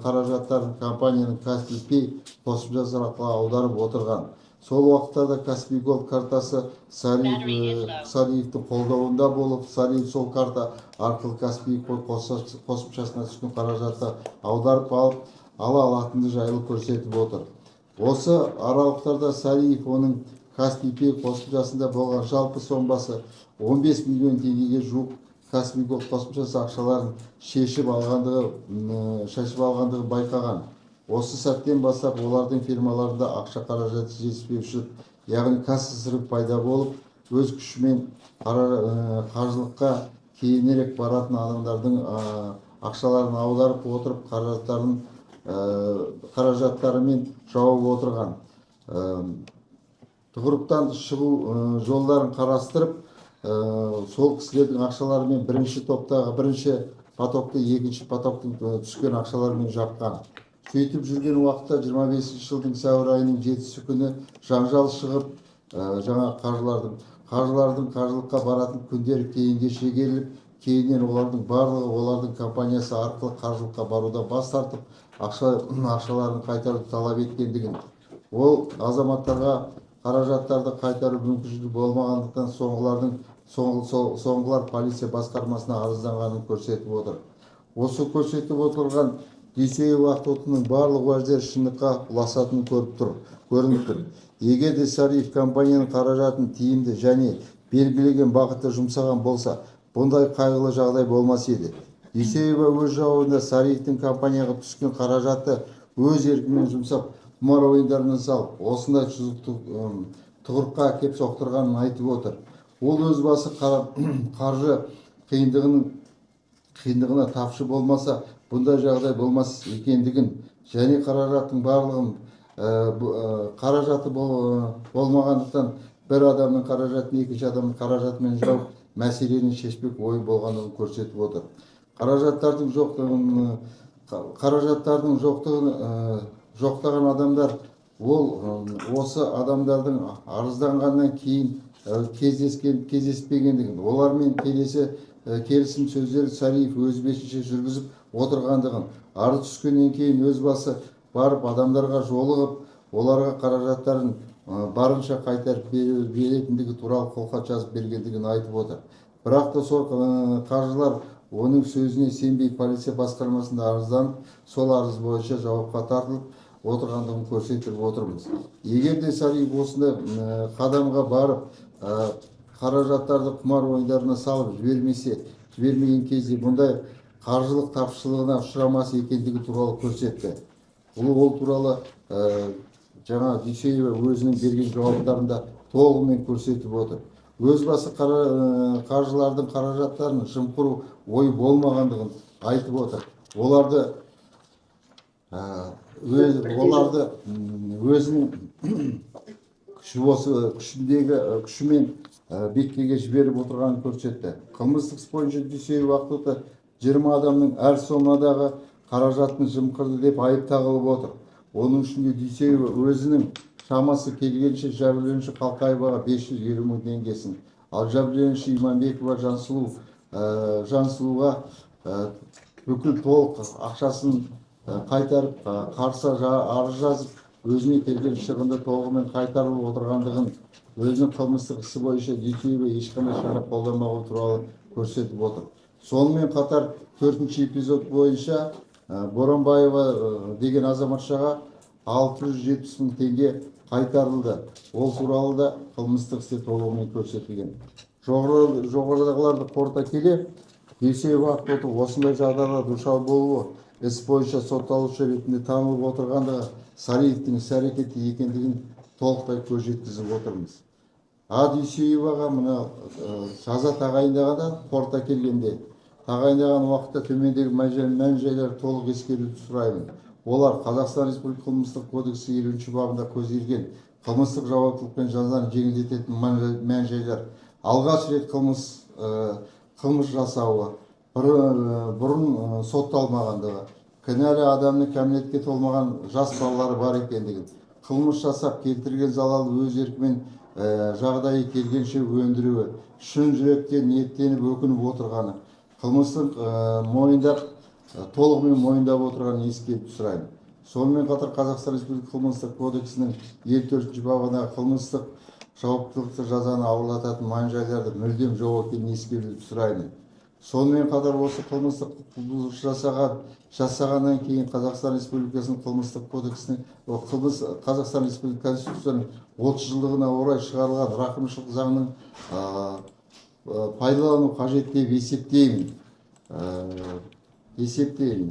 қаражаттарын компанияның Каспи Пей қосымшасы арқылы аударып отырған. Сол уақыттарда Каспи Голд картасы Сариевтің қолдауында болып, Сариев сол карта арқылы Каспи Голд қосымшасына түскен қаражатты аударып алып ала алатыны жайлы көрсетіп отыр. Осы аралықтарда Сариев оның Каспи Пей қосымшасында болған жалпы сомасы 15 миллион теңгеге жуық Каспи Голд қосымшасы ақшаларын шешіп алғандығы байқаған. Осы сәттен бастап олардың фирмаларында ақша қаражаты жетіспеушілік, яғни касса срыв пайда болып, өз күшімен қажылыққа кейінірек баратын адамдардың ақшаларын аударып отырып, қаражаттарымен жауып отырған. Тығырықтан шығу жолдарын қарастырып, сол кісілердің ақшаларымен бірінші топтағы бірінші потокты екінші потоктың түскен ақшалармен жапқан. Сөйтіп жүрген уақытта 25 жылдың сәуір айының 7-сі күні жанжал шығып, жаңа қаржылардың қажылыққа баратын күндері кейінге шегеріліп, кейіннен олардың барлығы олардың компаниясы арқылы қажылыққа барудан бас тартып, ақшаларын қайтаруды талап еткендігін, ол азаматтарға қаражаттарды қайтару мүмкіншілігі болмағандықтан, соңғылар полиция басқармасына арызданғанын көрсетіп отыр. Осы көрсетіп отырған Дүйсеева Ақтотының барлық уәждері шындыққа ұласатынын көріп тұр көрініп тұр. Егер де Сариев компанияның қаражатын тиімді және белгіленген бағытта жұмсаған болса, бұндай қайғылы жағдай болмас еді. Дүйсеева өз жауабында Сариевтің компанияға түскен қаражатты өз еркімен жұмсап, құмар ойындарына салып, осындай тұғырыққа әкеп соқтырғанын айтып отыр. Ол өз басы қаржы қиындығына тапшы болмаса, бұндай жағдай болмас екендігін және қаражаттың барлығын қаражаты болмағандықтан бір адамның қаражатын екінші адамның қаражатымен жауып, мәселені шешпек ой болғандығын көрсетіп отыр. Қаражаттардың жоқтығын жоқтаған адамдар ол осы адамдардың арызданғаннан кейін кездеспегендігін, олармен келесі келісім сөздер Сариев өз бетінше жүргізіп отырғандығын, арыз түскеннен кейін өз басы барып адамдарға жолығып, оларға қаражаттарын барынша қайтарып беретіндігі туралы қолхат жазып бергендігін айтып отыр. Бірақ та сол қаржылар оның сөзіне сенбей, полиция басқармасында арызданып, сол арыз бойынша жауапқа тартылып отырғандығын көрсетіп отырмыз. Егер де Сариев осындай қадамға барып, қаражаттарды құмар ойындарына салып жібермеген кезде бұндай қаржылық тапшылығына ұшырамас екендігі туралы көрсетті. Бұл ол туралы жаңа Дүйсеева өзінің берген жауаптарында толығымен көрсетіп отыр. Өз басы қаржылардың қаражаттарын жымқыру ой болмағандығын айтып отыр. Оларды өзінің күші осы күшіндегі күшімен Меккеге жіберіп отырғанын көрсетті. Қылмыстық іс бойынша Дүйсеева Ақтоты 20 адамның әр сомадағы Қаражатын жымқырды деп айып тағылып отыр. Оның ішінде Дүйсеева өзінің шамасы келгенше жәбірленуші Қалқаеваға 550 мың теңгесін, ал жәбірленуші Иманбекова Жансұлуға бүкіл толық ақшасын қайтарып, қарсы арыз жазып, өзіне келген шығынды толығымен қайтарылып отырғандығын, өзінің қылмыстық ісі бойынша Дүйсеева ешқандай шара қолданбауы туралы көрсетіп отыр. Сонымен қатар 4-ші эпизод бойынша Боранбаева деген азаматшаға 670 мың теңге қайтарылды. Ол туралы да қылмыстық істе толығымен көрсетілген. Жоғарыдағыларды қорыта келе, Дүйсеева Ақтоты осындай жағдайға душар болуы, іс бойынша сотталушы ретінде танылып отырғандығы Сариевтің іс-әрекеті екендігін толықтай көз жеткізіп отырмыз. А Дүйсееваға мына жаза тағайындағанда, қорыта келгенде тағайындаған уақытта төмендегі мән-жайларды толық ескеруді сұраймын. Олар Қазақстан Республикасы Қылмыстық кодексі 50 бабында көзделген қылмыстық жауаптылық пен жазаны жеңілдететін мән-жайлар, алғаш рет қылмыс жасауы, бұрын сотталмағандығы, кінәлі адамның кәмелетке толмаған жас балалары бар екендігін, қылмыс жасап келтірген залалды өз еркімен жағдайы келгенше өндіруі, шын жүректен ниеттеніп өкініп отырғаны, қылмыстың мойындап, толығымен мойындап отырғанын ескеріп сұраймын. Сонымен қатар Қазақстан Республикасы Қылмыстық кодексінің 54 бабындағы қылмыстық жауаптылықты жазаны ауырлататын мән-жайларды мүлдем жоқ екенін ескеруді сұраймын. Сонымен қатар осы қылмыстық бұзушылық жасағаннан кейін Қазақстан Республикасының Қылмыстық кодексінің, Қазақстан Республикасы Конституциясының 30 жылдығына орай шығарылған рақымшылық заңының пайдалану қажет деп есептеймін.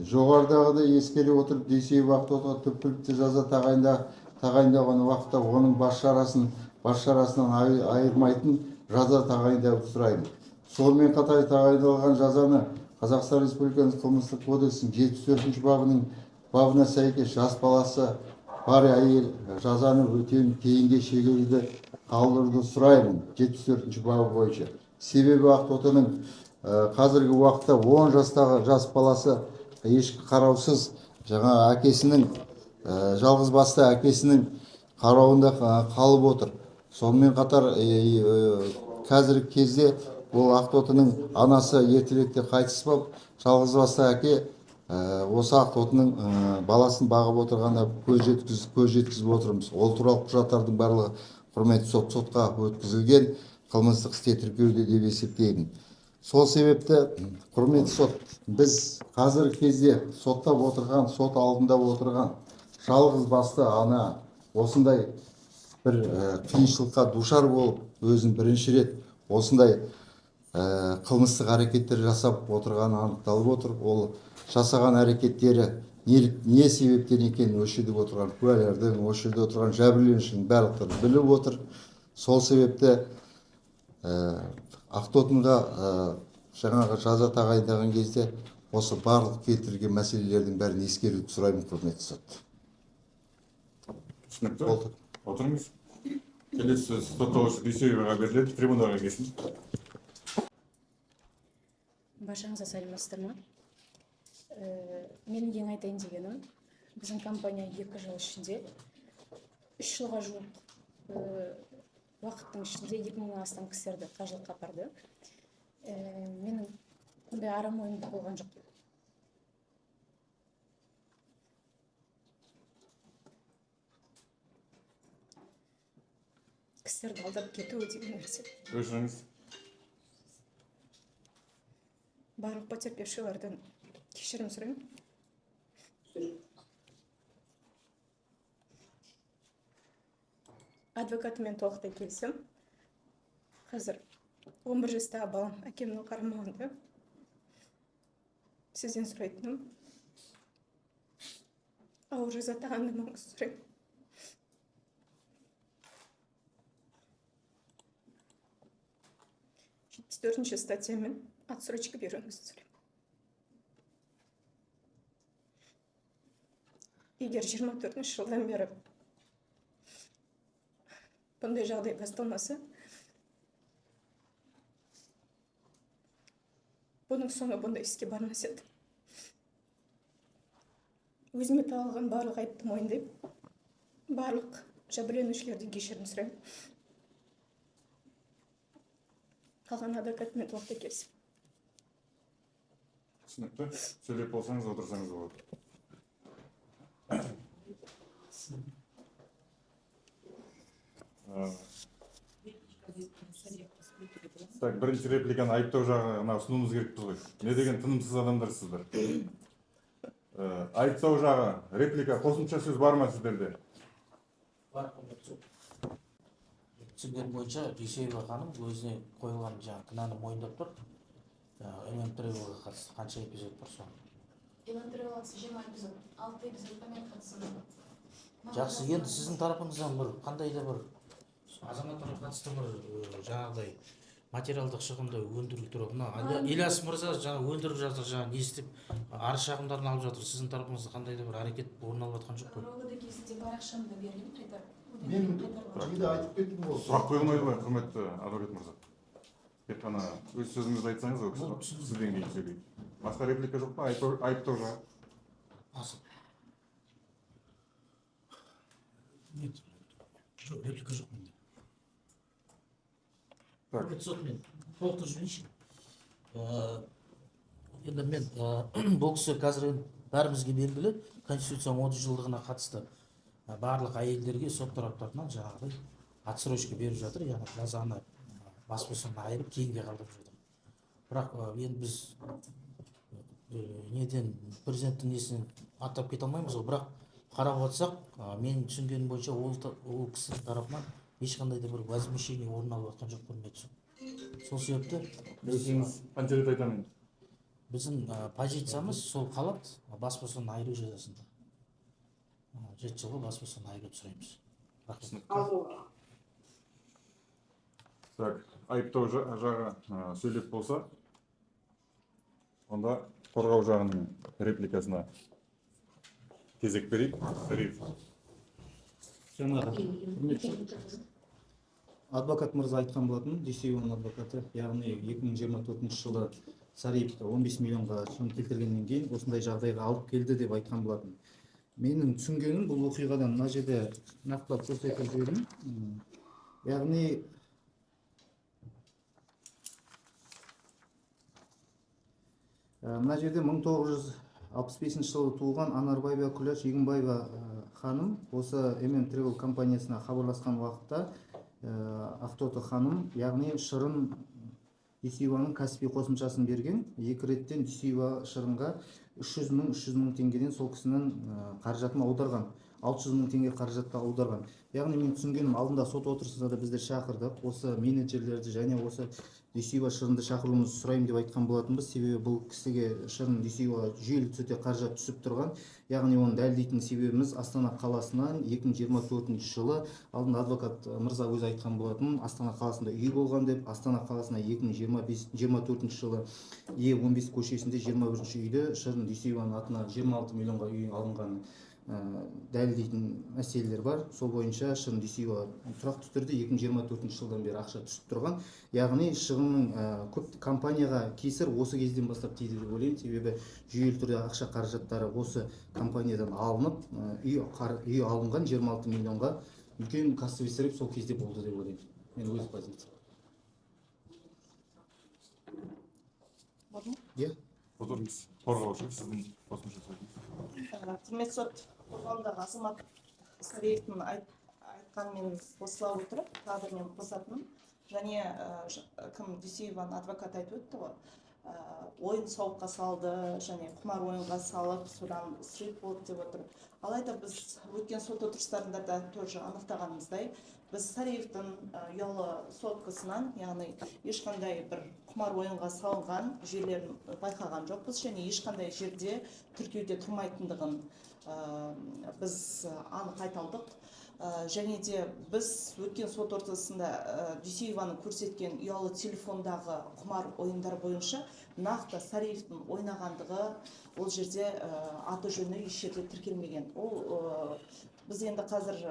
Жоғарыдағыдай ескере отырып, Дүйсеева Ақтотыға түпкілікті жаза тағайындаған уақытта оның бас шарасынан айырмайтын жаза тағайындауды сұраймын. Сонымен қатар тағайындалған жазаны Қазақстан Республикасының Қылмыстық кодексінің 74 бабына сәйкес жас баласы бар әйел жазаны өтеуін кейінге шегеруді қалдыруды сұраймын 74 бабы бойынша. Себебі Ақтотының қазіргі уақытта 10 жастағы жас баласы еш қараусыз, жаңа әкесінің, жалғыз басты әкесінің қарауында қалып отыр. Сонымен қатар қазіргі кезде ол Ақтотының анасы ертеректе қайтыс болып, жалғыз басты әке осы Ақтотының баласын бағып отырғанына көз жеткізіп отырмыз. Ол туралы құжаттардың барлығы құрметті сотқа өткізілген, қылмыстық істе тіркеуде деп есептеймін. Сол себепті, құрметті сот, біз қазіргі кезде соттап отырған, сот алдында отырған жалғыз басты ана осындай бір қиыншылыққа душар болып, өзін бірінші рет осындай қылмыстық әрекеттер жасап отырғаны анықталып отыр. Ол жасаған әрекеттері не себептен екенін осы жерде отырған куәлердің, осы жерде отырған жәбірленушінің барлықтары біліп отыр. Сол себепті Ақтотынға жаңағы жаза тағайындаған кезде осы барлық келтірілген мәселелердің бәрін ескеруді сұраймын, құрметті сот. Түсінікті. Отырыңыз. Келесі сөз сотталушы Дүйсееваға беріледі. Трибунаға келсін. Баршаңызға сәлеметсіздер ме? Менің ең айтайын дегенім, біздің компания 2 жыл ішінде, 3 жылға жуық уақыттың ішінде 2000-нан астам кісілерді қажылыққа апарды. Менің ондай арам ойым болған жоқ. Кісілерді алдап кету деген нәрсе. Өшіріңіз. Барлық потерпевшилардан кешірім сұраймын. Адвокатымен толықтай келісемін. Қазір 11 жастағы балам әкемнің қарамағында. Сізден сұрайтыным, ауыр жаза тағайындамауыңызды сұраймын. 74-ші статьямен отсрочка беруіңізді сұраймын. Егер 24 жылдан бері бұндай жағдай басталмаса, бұның соңы бұндай іске бармас еді. Өзіме тағылған барлық айыпты мойындаймын. Барлық жәбірленушілерден кешірім сұраймын. Қалған адвокатымен толықтай келісемін. Түсінікті. Сөйлеп болсаңыз, отырсаңыз болады. Так, бірінші репликаны айыптау жағына ұсынуымыз керекпіз ғой. Не деген тынымсыз адамдарсыздар. Айыптау жағы, реплика, қосымша сөз бар ма сіздерде? Бар, құрметті сот. Түсінгенім бойынша, Дүйсеева ханым өзіне қойылған жаңағы кінәні мойындап тұр. ММ Тревелға қатысты қанша эпизод бар соны? ММ Тревелға қатысты 20 эпизод, 6 эпизодқа мен қатысым жоқ. Жақсы, енді сіздің тарапыңыздан бір қандай да бір азаматтарға қатысты бір жаңағыдай материалдық шығынды өндіру туралы мына Ильяс мырза жаңа өндіріп жатыр, жаңа не істеп арыз шағымдарын алып жатыр. Сіздің тарапыңызда қандай да бір әрекет орын алып жатқан жоқ қой? РОВД кезінде бар ақшамды берген, қайтарып. Мен жиі айтып кеттім ғой. Сұрақ қойылмайды ғой, құрметті адвокат мырза. Тек қана өз сөзіңізді айтсаңыз, ол кісі сізден кейін сөйлейді. Басқа реплика жоқ па? Айыптау жағы. Асыл. Нет, жоқ, реплика жоқ менде. Так. Құрметті сот, мен толықтырып жіберейінші. Енді мен, бұл кісі қазір енді бәрімізге белгілі Конституцияның 30 жылдығына қатысты, барлық әйелдерге сот тараптарынан жаңағыдай отсрочка беріп жатыр, яғни жазаны, бас бостандығынан айырып кейінге қалдырып жатыр. Бірақ, енді біз, неден президенттің несінен аттап кете алмаймыз ғой, бірақ қарап отырсақ, менің түсінгенім бойынша ол кісінің тарапынан ешқандай да бір возмещение орын алып жатқан жоқ, құрметті сот. Сол себепті Өзіңіз қанша рет айтамын? Біздің, позициямыз сол қалады, бас бостандығынан айыру жазасында. 7 жылға бас бостандығынан айыруды сұраймыз. Рахмет. Так, айыптау жағы, сөйлеп болса, онда қорғау жағының репликасына кезек берейік. Сариев. Жаңағы құрметті адвокат мырза айтқан болатын, Дүйсееваның адвокаты, яғни 2024 жылы Сариев 15 миллионға шығын келтіргеннен кейін осындай жағдайға алып келді деп айтқан болатын. Менің түсінгенім бұл оқиғадан мына жерде нақтылап көрсетіп жіберейін. Яғни мына жерде 1965 жылы туылған Анарбаева Күләш Егінбаева ханым осы ММ Travel компаниясына хабарласқан уақытта, Ақтоты ханым, яғни Шырын Дүйсееваның кәсіби қосымшасын берген. Екі реттен Дүйсеева Шырынға 300 мың, 300 мың теңгеден сол кісінің, қаражатын аударған. 600 мың теңге қаражатты аударған. Яғни мен түсінгенім, алдында сот отырысында да біздер шақырдық. Осы менеджерлерді және осы Дүйсеева Шырынды шақыруыңызды сұраймын деп айтқан болатынбыз. Себебі бұл кісіге Шырын Дүйсееваға жүйелі түрде қаражат түсіп тұрған. Яғни оны дәлелдейтін себебіміз Астана қаласынан 2024 жылы алдында адвокат мырза өзі айтқан болатын, Астана қаласында үй болған деп. Астана қаласына 2025, 24 жылы Е 15 көшесінде 21 үйде Шырын Дүйсееваның атына 26 миллионға үй алынғаны, дәлелдейтін мәселелер бар. Сол бойынша Шырын Дүйсеева тұрақты түрде 2024 жылдан бері ақша түсіп тұрған. Яғни шығынның, көп компанияға кесір осы кезден бастап тиді деп ойлаймын. Себебі жүйелі түрде ақша қаражаттары осы компаниядан алынып, үй алынған 26 миллионға үлкен кассовый срыв сол кезде болды деп ойлаймын. Мен өз позициям. Болды ма? Иә. Отырыңыз. Қорғаушы, сіздің қосымша сөзіңіз. Құрметті сот, қоғамдағы азамат Сариевтің айтқанымен қосыла отырып, тағы бір мен қосатыным, және, кім Дүйсееваның адвокаты айтып өтті ғой, ойын сауыққа салды және құмар ойынға салып, содан срыв болды деп отыр. Алайда біз өткен сот отырыстарында да тоже анықтағанымыздай, біз Сариевтің, ұялы соткасынан, яғни ешқандай бір құмар ойынға салынған жерлерін байқаған жоқпыз және ешқандай жерде тіркеуде тұрмайтындығын, біз анық айта алдық. Және де біз өткен сот отырысында, Дүйсееваның көрсеткен ұялы телефондағы құмар ойындар бойынша нақты Сариевтің ойнағандығы ол жерде, аты жөні еш жерде тіркелмеген. Ол, біз енді қазір,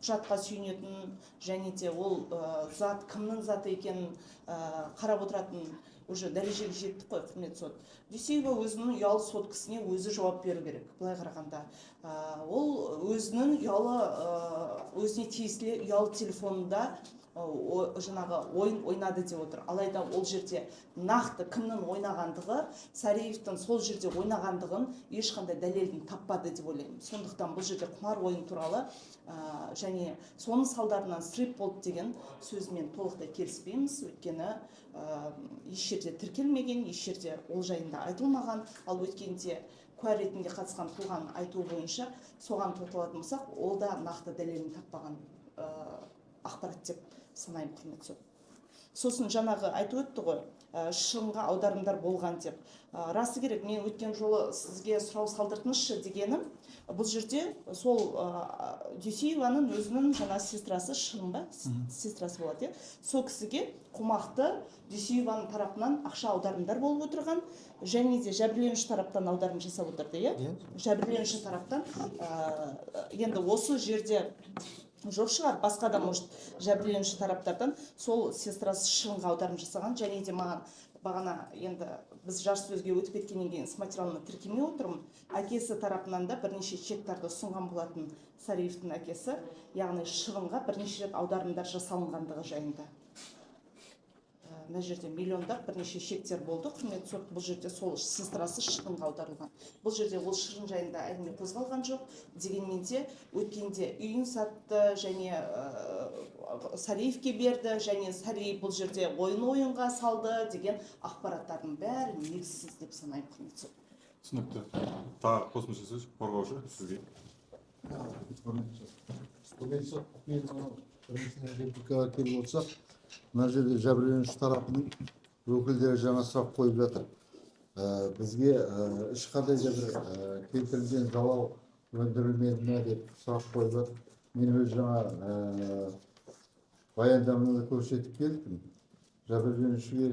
құжатқа сүйенетін және де ол, зат кімнің заты екенін, қарап отыратын Уже дәрежеге жеттік қой, құрметті сот. Дүйсеева өзінің ұялы соткасіне өзі жауап беру керек. Былай қарағанда, ол өзінің ұялы, өзіне тиесілі ұялы телефонында жаңағы ойын ойнады деп отыр. Алайда ол жерде нақты кімнің ойнағандығы, Сариевтің сол жерде ойнағандығын ешқандай дәлелін таппады деп ойлаймын. Сондықтан бұл жерде құмар ойын туралы және соның салдарынан срыв болды деген сөзімен толықтай келіспейміз. Өйткені еш жерде тіркелмеген, еш жерде ол жайында айтылмаған. Ал өткенде куә ретінде қатысқан тұлғаның айтуы бойынша соған тоқталатын болсақ, ол да нақты дәлелін таппаған ақпарат деп санаймын, құрметті сот. Сосын жаңағы айтып өтті ғой, Шырынға аударымдар болған деп. Расы керек, мен өткен жолы сізге сұрау салдыртыңызшы дегенім, бұл жерде сол Дүйсееваның өзінің жаңа сестрасы Шырын ба, сестрасы болады, иә, сол кісіге қомақты Дүйсееваның тарапынан ақша аударымдар болып отырған және де жәбірленуші тараптан аударым жасап отырды, иә, жәбірленуші тараптан. Енді осы жерде жоқ шығар, басқа да, может, жәбірленуші тараптардан сол сестрасы Шырынға аударым жасаған. Және де маған бағана, енді біз жарыссөзге өтіп кеткеннен кейін іс материалына тіркемей отырмын, әкесі тарапынан да бірнеше чектарды ұсынған болатын Сариевтің әкесі, яғни Шырынға бірнеше рет аударымдар жасалынғандығы жайында. Мына жерде миллиондап бірнеше чектер болды, құрметті сот. Бұл жерде сол сестрасы Шырынға аударылған. Бұл жерде ол Шырын жайында әңгіме қозғалған жоқ. Дегенмен де өткенде үйін сатты және Сариевке берді және Сариев бұл жерде ойын ойынға салды деген ақпараттардың бәрі негізсіз деп санаймын, құрметті сот. Түсінікті. Тағы қосымша сөз, қорғаушы, сізге. Құрметті сот, мен мынау біріншіден репликаға келіп отырсақ, мына жерде жәбірленуші тарапының өкілдері жаңа сұрақ қойып жатыр. Бізге ешқандай да бір келтірілген залал өндірілмеді ме деп сұрақ қойып жатыр. Мен өз жаңа баяндамада көрсетіп келдім. Жәбірленушіге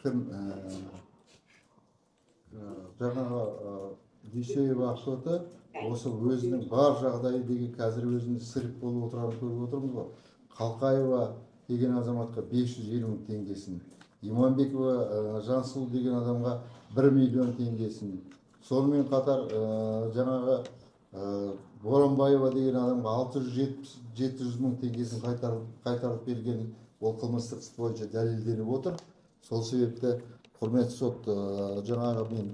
кім, жаңағы Дүйсеева Ақтоты осы өзінің бар жағдайы деген қазір өзінің сірік болып отырғанын көріп отырмыз ғой. Қалқаева деген азаматқа 550 мың теңгесін, Иманбекова Жансұлу деген адамға 1 миллион теңгесін, сонымен қатар жаңағы Боранбаева деген адамға 670 700 мың теңгесін қайтарып берген, ол қылмыстық іс бойынша дәлелденіп отыр. Сол себепті, құрметті сот, жаңағы мен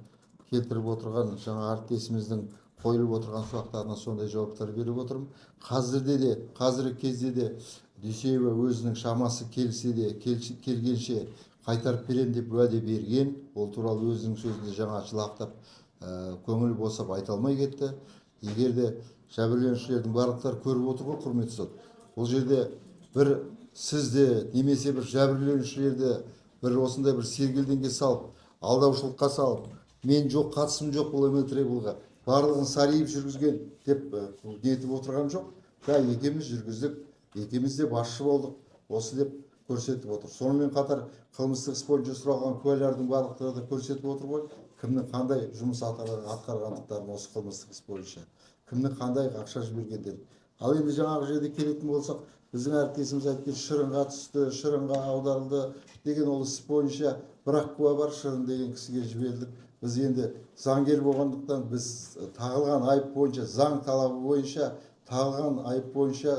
келтіріп отырған жаңа әріптесіміздің қойылып отырған сұрақтарына сондай жауаптар беріп отырмын. Қазірде де, қазіргі кезде де Дүйсеева өзінің шамасы келсе де келгенше қайтарып беремін деп уәде берген. Ол туралы өзінің сөзінде жаңа жылақтап, көңіл босап айта алмай кетті. Егер де жәбірленушілердің барлықтары көріп отыр ғой, құрметті сот. Бұл жерде бір сізде немесе бір жәбірленушілерді бір осындай бір сергелдеңге салып, алдаушылыққа салып, мен жоқ, қатысым жоқ бұл ML Travel-ға, барлығын Сариев жүргізген деп нетіп отырған жоқ. Да, екеуміз жүргіздік, екеуміз де басшы болдық, осы деп көрсетіп отыр. Сонымен қатар қылмыстық іс бойынша сұралған куәлардың барлықтары да көрсетіп отыр ғой, кімнің қандай жұмыс атқарғандықтарын осы қылмыстық іс бойынша, кімнің қандай ақша жібергендерін. Ал енді жаңағы жерде келетін болсақ, біздің әріптесіміз айтып кетті, Шырынға түсті, Шырынға аударылды деген ол іс бойынша бір-ақ куә бар, Шырын деген кісіге жібердік. Біз енді заңгер болғандықтан біз тағылған айып бойынша, заң талабы бойынша тағылған айып бойынша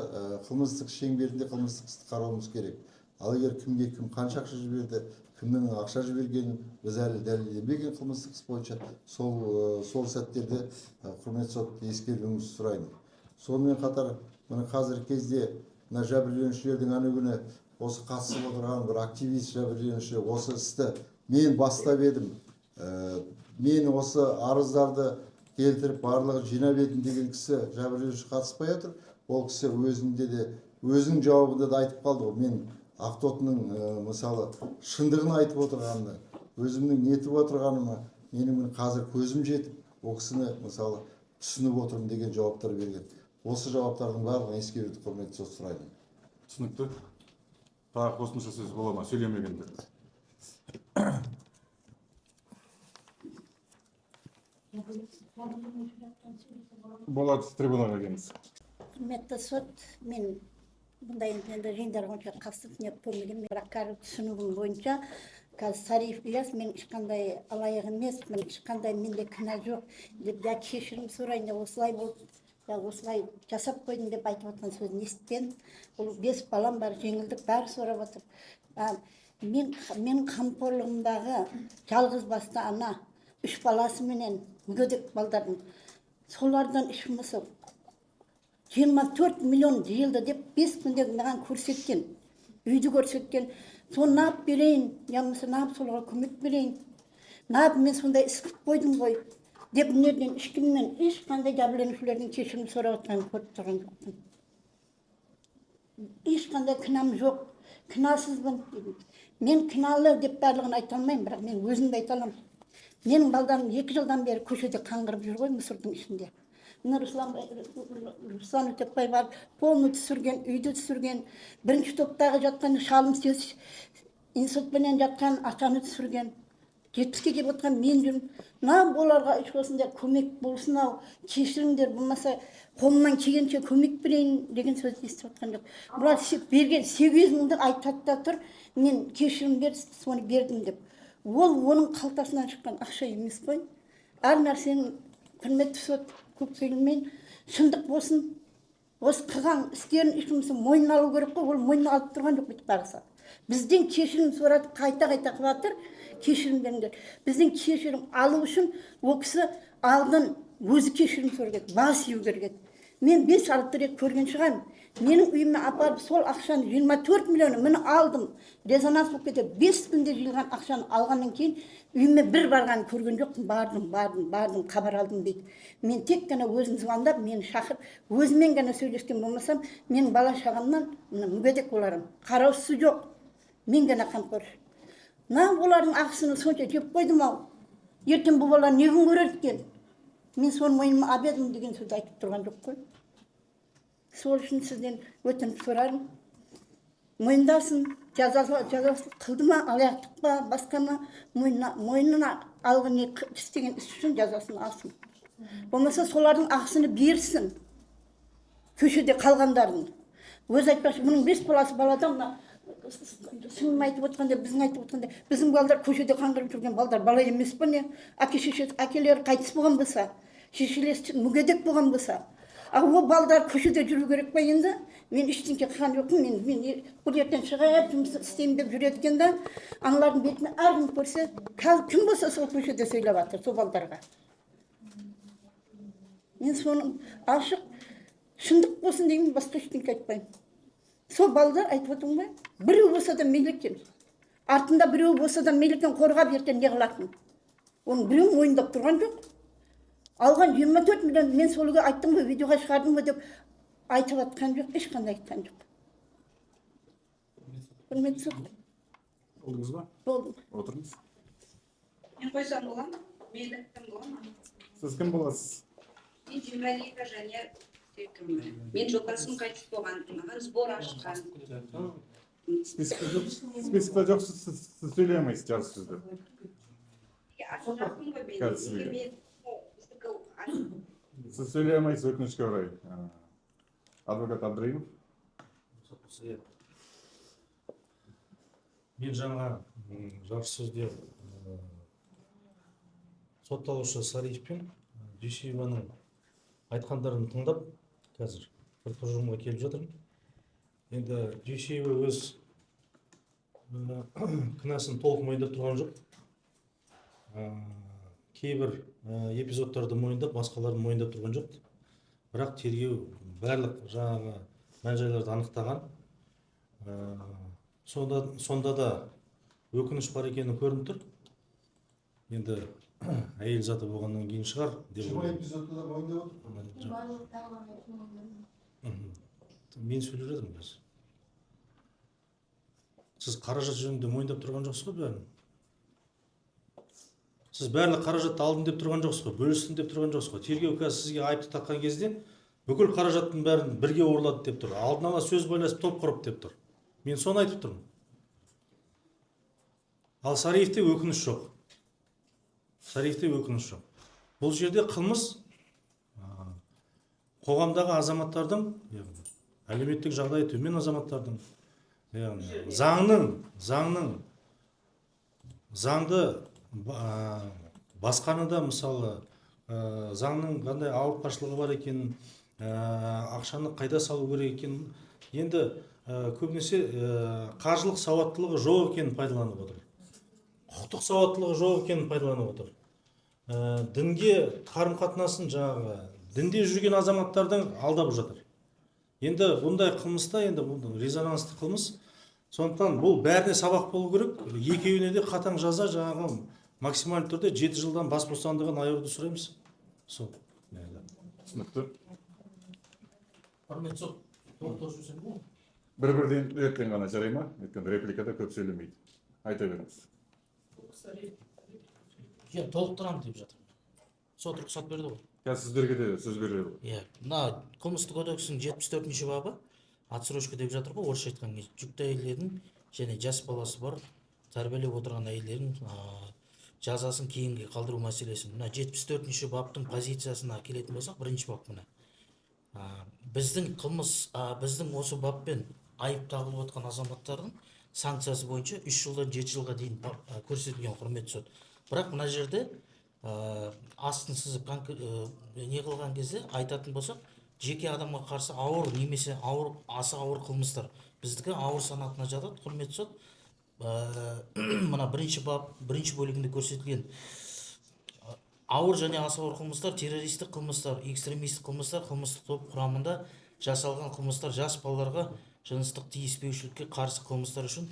қылмыстық шеңберінде қылмыстық істі қарауымыз керек. Ал егер кімге кім қанша ақша жіберді, кімнің ақша жібергенін біз әлі дәлелденбеген қылмыстық іс бойынша, сол сәттерде құрметті сот, ескеруіңізді сұраймын. Сонымен қатар мына қазіргі кезде мына жәбірленушілердің ана күні осы қатысып отырған бір активист жәбірленуші осы істі мен бастап едім, мен осы арыздарды келтіріп барлығын жинап едім деген кісі жәбірленуші қатыспай отыр. Ол кісі өзінде де, өзінің жауабында да айтып қалды ғой, мен Ақтотының мысалы шындығын айтып отырғанына, өзімнің нетіп отырғаныма менің міне қазір көзім жетіп, ол кісіні мысалы түсініп отырмын деген жауаптар берген. Осы жауаптардың барлығын ескеруді, құрметті сот, сұраймын. Түсінікті. Тағы қосымша сөз бола ма сөйлемегендер? Болады, трибунаға келіңіз. Құрметті сот, мен Бұндай енді жиындарға онша қатысып не көрмегенмін, бірақ қазір түсінігім бойынша, қазір Сариев Ильяс мен ешқандай алаяқ емеспін, ешқандай менде кінә жоқ деп, я кешірім сұрайын, я осылай болды, я осылай жасап қойдым деп айтып жатқан сөзін естіген. Ол бес балам бар, жеңілдік бәрі сұрап жатыр. А, мен, менің қамқорлығымдағы жалғыз басты ана, үш баласыменен, мүгедек балдардың, солардан еш болмаса 24 миллион жиылды деп 5 күнде маған көрсеткен, үйді көрсеткен. Соны неғып берейін, я болмаса неғып соларға көмек берейін, неғып мен сондай іс қылып қойдым ғой деп, мына жерден ешкімнен, ешқандай жәбірленушілерден кешірім сұрап жатқанын көріп тұрған жоқпын. Ешқандай кінәм жоқ, кінәсізбін. Мен кінәлі деп барлығын айта алмаймын, бірақ мен өзімді айта аламын. Менің балдарым 2 жылдан бері көшеде қаңғырып жүр ғой, мусордың ішінде. Мына Руслан Өтепбай барып полный түсірген, үйді түсірген, бірінші топтағы жатқан шалым инсультпенен жатқан атаны түсірген. 70-ке келіп отқан мен жүрмін. Мына оларға еш осындай көмек болсын ау, кешіріңдер, болмаса қолымнан келгенше көмек берейін деген сөзді естіп отқан жоқ. Бұлар берген 800 мыңды айтады да тұр, мен кешірім бер, соны бердім деп. Ол оның қалтасынан шыққан ақша емес қой. Әр нәрсенің, құрметті сот, көп сөйлемейін, шындық болсын. Осы қылған істерін еш болмаса мойнына алу керек қой. Ол мойнына алып тұрған жоқ. Бүйтіп қараса, бізден кешірім сұратып, қайта қайта қылып жатыр, кешірім беріңдер. Бізден кешірім алу үшін ол кісі алдын өзі кешірім сұрау керек, бас ию керек еді. Мен 5-6 рет көрген шығармын. Менің үйіме апарып сол ақшаны, 24 миллион, міне алдым, резонанс болып кетеді. 5 күнде жиылған ақшаны алғаннан кейін үйіме бір барғанын көрген жоқпын. Бардым, бардым, бардым, хабар алдым дейді. Мен тек қана өзім звондап, мені шақырып, өзімен ғана сөйлескен болмасам, менің бала шағамнан, мына мүгедек оларым, қараусысы жоқ, мен ғана қамқор. Мына олардың ақысын сонша жеп қойдым ау, ертең бұл бала не күн көреді екен? Мен соны мойныма алып деген сөзді айтып тұрған жоқ қой. Сол үшін сізден өтініп сұрарым, мойындасын жазасы. Жазасы қылды ма, алаяқтық па, басқа ма, мойнына алған не істеген іс үшін жазасын алсын. Болмаса солардың ақысını берсін, көшеде қалғандардың. Өзі айтпақшы, бұның бес баласы балада. Мына сіңлім айтып отқандай, біздің айтып отқандай, біздің балдар, көшеде қаңғырып жүрген балдар бала емес па, не? Әке шешесі, әкелері қайтыс болған болса, шешелері мүгедек болған болса, а ол балдар көшеде жүру керек па енді? Мен ештеңке қылған жоқпын. Мен бұл ертең шығып жұмыс істеймін деп жүреді екен да, аналардың бетіне әркім көрсе, қазір кім болса, сол көшеде сөйлеп жатыр сол балдарға. Мен соны ашық шындық болсын деген, басқа ештеңке айтпаймын. Сол балдар, айтып отырмын ғой, біреу болса да мейлі екен, артында біреу болса да мейлі екен, қорғап ертең не қылатын. Оның біреуін мойындап тұрған жоқ. Алған 24 миллион, мен сол үйге айттым ғой, видеоға шығардым ғой деп айтып жатқан жоқ, ешқандай айтқан жоқ. Құрметті сот. Болдыңыз ба? Болдым. Отырыңыз. Мен қойсам бола ма? Мен айтсам бола ма? Сіз кім боласыз? Мен Жумалиева Жания Серікқызымын. Мен жолдасым қайтыс болған, маған сбор ашқан. Списокте жоқ, списокте жоқсыз, сіз сөйлей алмайсыз жарты сөзді. Ашып ғой мен. Қазір сізге. Неге мен біздікі Сіз сөйлей алмайсыз, өкінішке орай. Адвокат Абдраимов. Иә. Мен жаңа жарты сөзде сотталушы Сариев пен Дүйсееваның айтқандарын тыңдап, қазір бір тұжырымға келіп жатырмын. Енді Дүйсеева өз кінәсін толық мойындап тұрған жоқ. Кейбір эпизодтарды мойындап, басқаларын мойындап тұрған жоқ. Бірақ тергеу барлық жаңағы мән жайларды анықтаған. Сонда да өкініш бар екені көрініп тұр. Енді әйел заты болғаннан кейін шығар деп 20 ойлаймын. Эпизодты да мойындап отыр. Жоқ. Барлық тағылған айыпталымдарын. Мен сөйлеп жатырмын қазір. Сіз қаражат жөнінде мойындап тұрған жоқсыз ғой бәрін. Сіз барлық қаражатты алдым деп тұрған жоқсыз ғой, бөлістім деп тұрған жоқсыз ғой. Тергеу қазір сізге айыпты таққан кезде бүкіл қаражаттың бәрін бірге ұрлады деп тұр, алдын ала сөз байласып, топ құрып деп тұр. Мен соны айтып тұрмын. Ал Сариевте өкініш жоқ, Сариевте өкініш жоқ. Бұл жерде қылмыс қоғамдағы азаматтардың, яғни Әлеуметтік жағдайы төмен азаматтардың, яғни заңның заңды басқаны да, мысалы, заңның қандай ауыртпашылығы бар екенін, ақшаны қайда салу керек екенін, енді көбінесе қаржылық сауаттылығы жоқ екенін пайдаланып отыр, құқықтық сауаттылығы жоқ екенін пайдаланып отыр. Дінге қарым қатынасын, жаңағы дінде жүрген азаматтардың алдап жатыр. Енді бұндай қылмыста, енді бұл резонансты қылмыс, сондықтан бұл бәріне сабақ болу керек. Екеуіне де қатаң жаза, жаңағы максималды түрде 7 жылдан бас бостандығын айыруды сұраймыз, сол енді. Түсінікті. Құрметті сот, толықтырып жіберсем болады ма? Бір бірден реттен ғана, жарай ма? Өйткені репликада көп сөйлемейді. Айта беріңіз. Иә, толықтырамын деп жатырмын, сот рұқсат берді ғой. Қазір сіздерге де сөз беріледі ғой. Иә, мына Қылмыстық кодекстің 74-бабы, отсрочка деп жатыр ғой орысша айтқан кезде. Жүкті әйелдердің және жас баласы бар тәрбиелеп отырған әйелдердің жазасын кейінге қалдыру мәселесін, мына 74-баптың позициясына келетін болсақ, бірінші бап, мына біздің қылмыс, біздің осы баппен айып тағылып отқан азаматтардың санкциясы бойынша 3 жылдан 7 жылға дейін көрсетілген, құрметті сот. Бірақ мына жерде астын сызып не қылған кезде айтатын болсақ, жеке адамға қарсы ауыр немесе ауыр, аса ауыр қылмыстар, біздікі ауыр санатына жатады, құрметті сот. Мына бірінші бап бірінші бөлігінде көрсетілген ауыр және аса ауыр қылмыстар: террористік қылмыстар, экстремистік қылмыстар, қылмыстық топ құрамында жасалған қылмыстар, жас балаларға жыныстық тиіспеушілікке қарсы қылмыстар үшін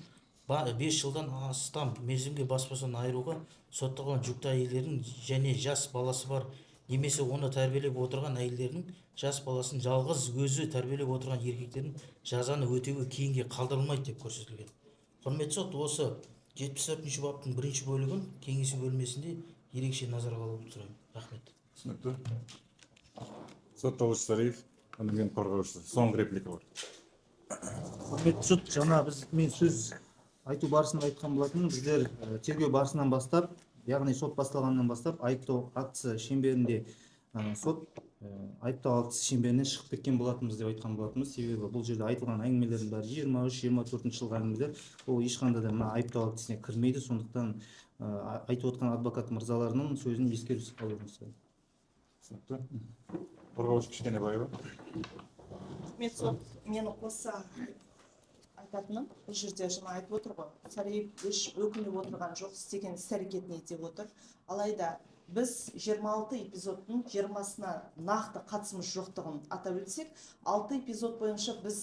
5 жылдан астам мерзімге бас бостандығынан айыруға сотталған жүкті әйелдердің және жас баласы бар немесе оны тәрбиелеп отырған әйелдердің жас баласын жалғыз өзі тәрбиелеп отырған еркектердің жазаны өтеуі кейінге қалдырылмайды деп көрсетілген. Құрметті сот, осы 74-баптың бірінші бөлігін кеңесу бөлмесінде ерекше назарға алуды сұраймын. Рахмет. Түсінікті. Сотталушы Сариев, одан кейін қорғаушы, соңғы реплика бар. Құрметті сот, жаңа біз, мен сөз айту барысында айтқан болатынмын, біздер тергеу барысынан бастап, яғни сот басталғаннан бастап, айыптау актісі шеңберінде, сот айыптау актісі шеңберінен шығып кеткен болатынбыз деп айтқан болатынбыз. Себебі бұл жерде айтылған әңгімелердің бәрі 23-24 жылғы әңгімелер, ол ешқандай да мына айыптау актісіне кірмейді. Сондықтан айтып отқан адвокат мырзаларының сөзін ескерусіз қалуыңызды сұраймын. Түсінікті. Қорғаушы Кішкенебаева. Құрметті сот, мені қоса айтатыным, бұл жерде жаңа айтып отыр ғой, Сариев еш өкініп отырған жоқ істеген іс әрекетіне деп отыр. Алайда біз 26 эпизодтың 20-сына нақты қатысымыз жоқтығын атап өтсек, 6 эпизод бойынша біз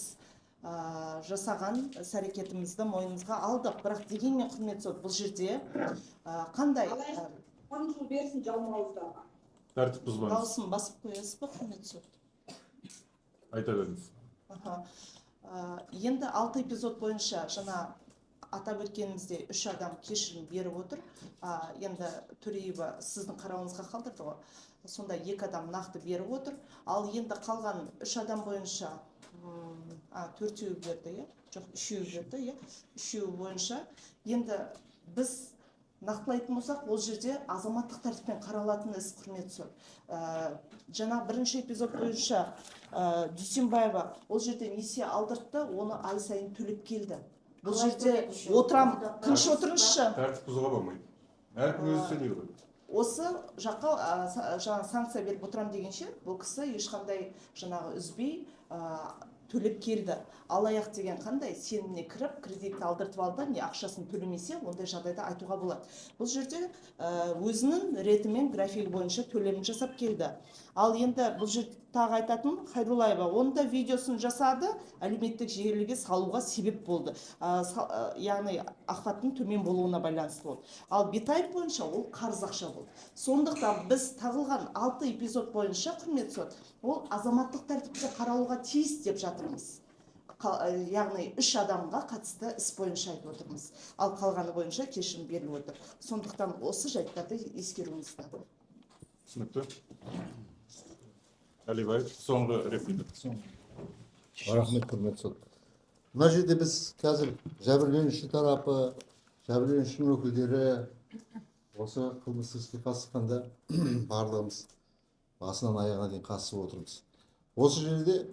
жасаған іс әрекетімізді мойнымызға алдық. Бірақ дегенмен, құрметті сот, бұл жерде қандай 10 жыл берсін жалмауыздарға. Тәртіп бұзбаңыз. Дауысын басып қоясыз ба, құрметті сот? Айта беріңіз. Аха. Енді алты эпизод бойынша жаңа атап өткеніміздей, үш адам кешірім беріп отыр. Енді Төреева сіздің қарауыңызға қалдырды ғой. Сонда екі адам нақты беріп отыр. Ал енді қалған үш адам бойынша, төртеуі берді, иә? Жоқ, үшеуі берді, иә? Үшеуі бойынша енді біз нақтылайтын болсақ, ол жерде азаматтық тәртіппен қаралатын іс, құрметті сот. Жаңа бірінші эпизод бойынша Дүйсенбаева ол жерде несие алдыртты, оны ай сайын төлеп келді. Бұл Қалай жерде төледі? Отырам, тыныш отырыңызшы. Тәртіп бұзуға болмайды, әркім өзі сөйлейді ғой. Осы жаққа жаңа санкция беріп отырам дегенше, бұл кісі ешқандай жаңағы үзбей төлеп келді. Алаяқ деген қандай? Сеніміне кіріп, кредитті алдыртып алды, не ақшасын төлемесе, ондай жағдайда айтуға болады. Бұл жерде өзінің ретімен, графигі бойынша төлемін жасап келді. Ал енді бұл жерде тағы айтатын, Хайрулаева, оның да видеосын жасады, әлеуметтік желіге салуға себеп болды. Яғни охваттың төмен болуына байланысты болды. Ал Бетаев бойынша ол қарыз ақша болды. Сондықтан біз тағылған алты эпизод бойынша, құрметті сот, ол азаматтық тәртіпте қаралуға тиіс деп жатырмыз. Яғни үш адамға қатысты іс бойынша айтып отырмыз, ал қалғаны бойынша кешірім беріліп отыр. Сондықтан осы жайттарды ескеруіңізді. Түсінікті. Әлибаев, соңғы реплика. Рахмет, құрметті сот. Мына жерде біз қазір жәбірленуші тарапы, жәбірленушінің өкілдері осы қылмыстық іске қатысқанда барлығымыз басынан аяғына дейін қатысып отырмыз. Осы жерде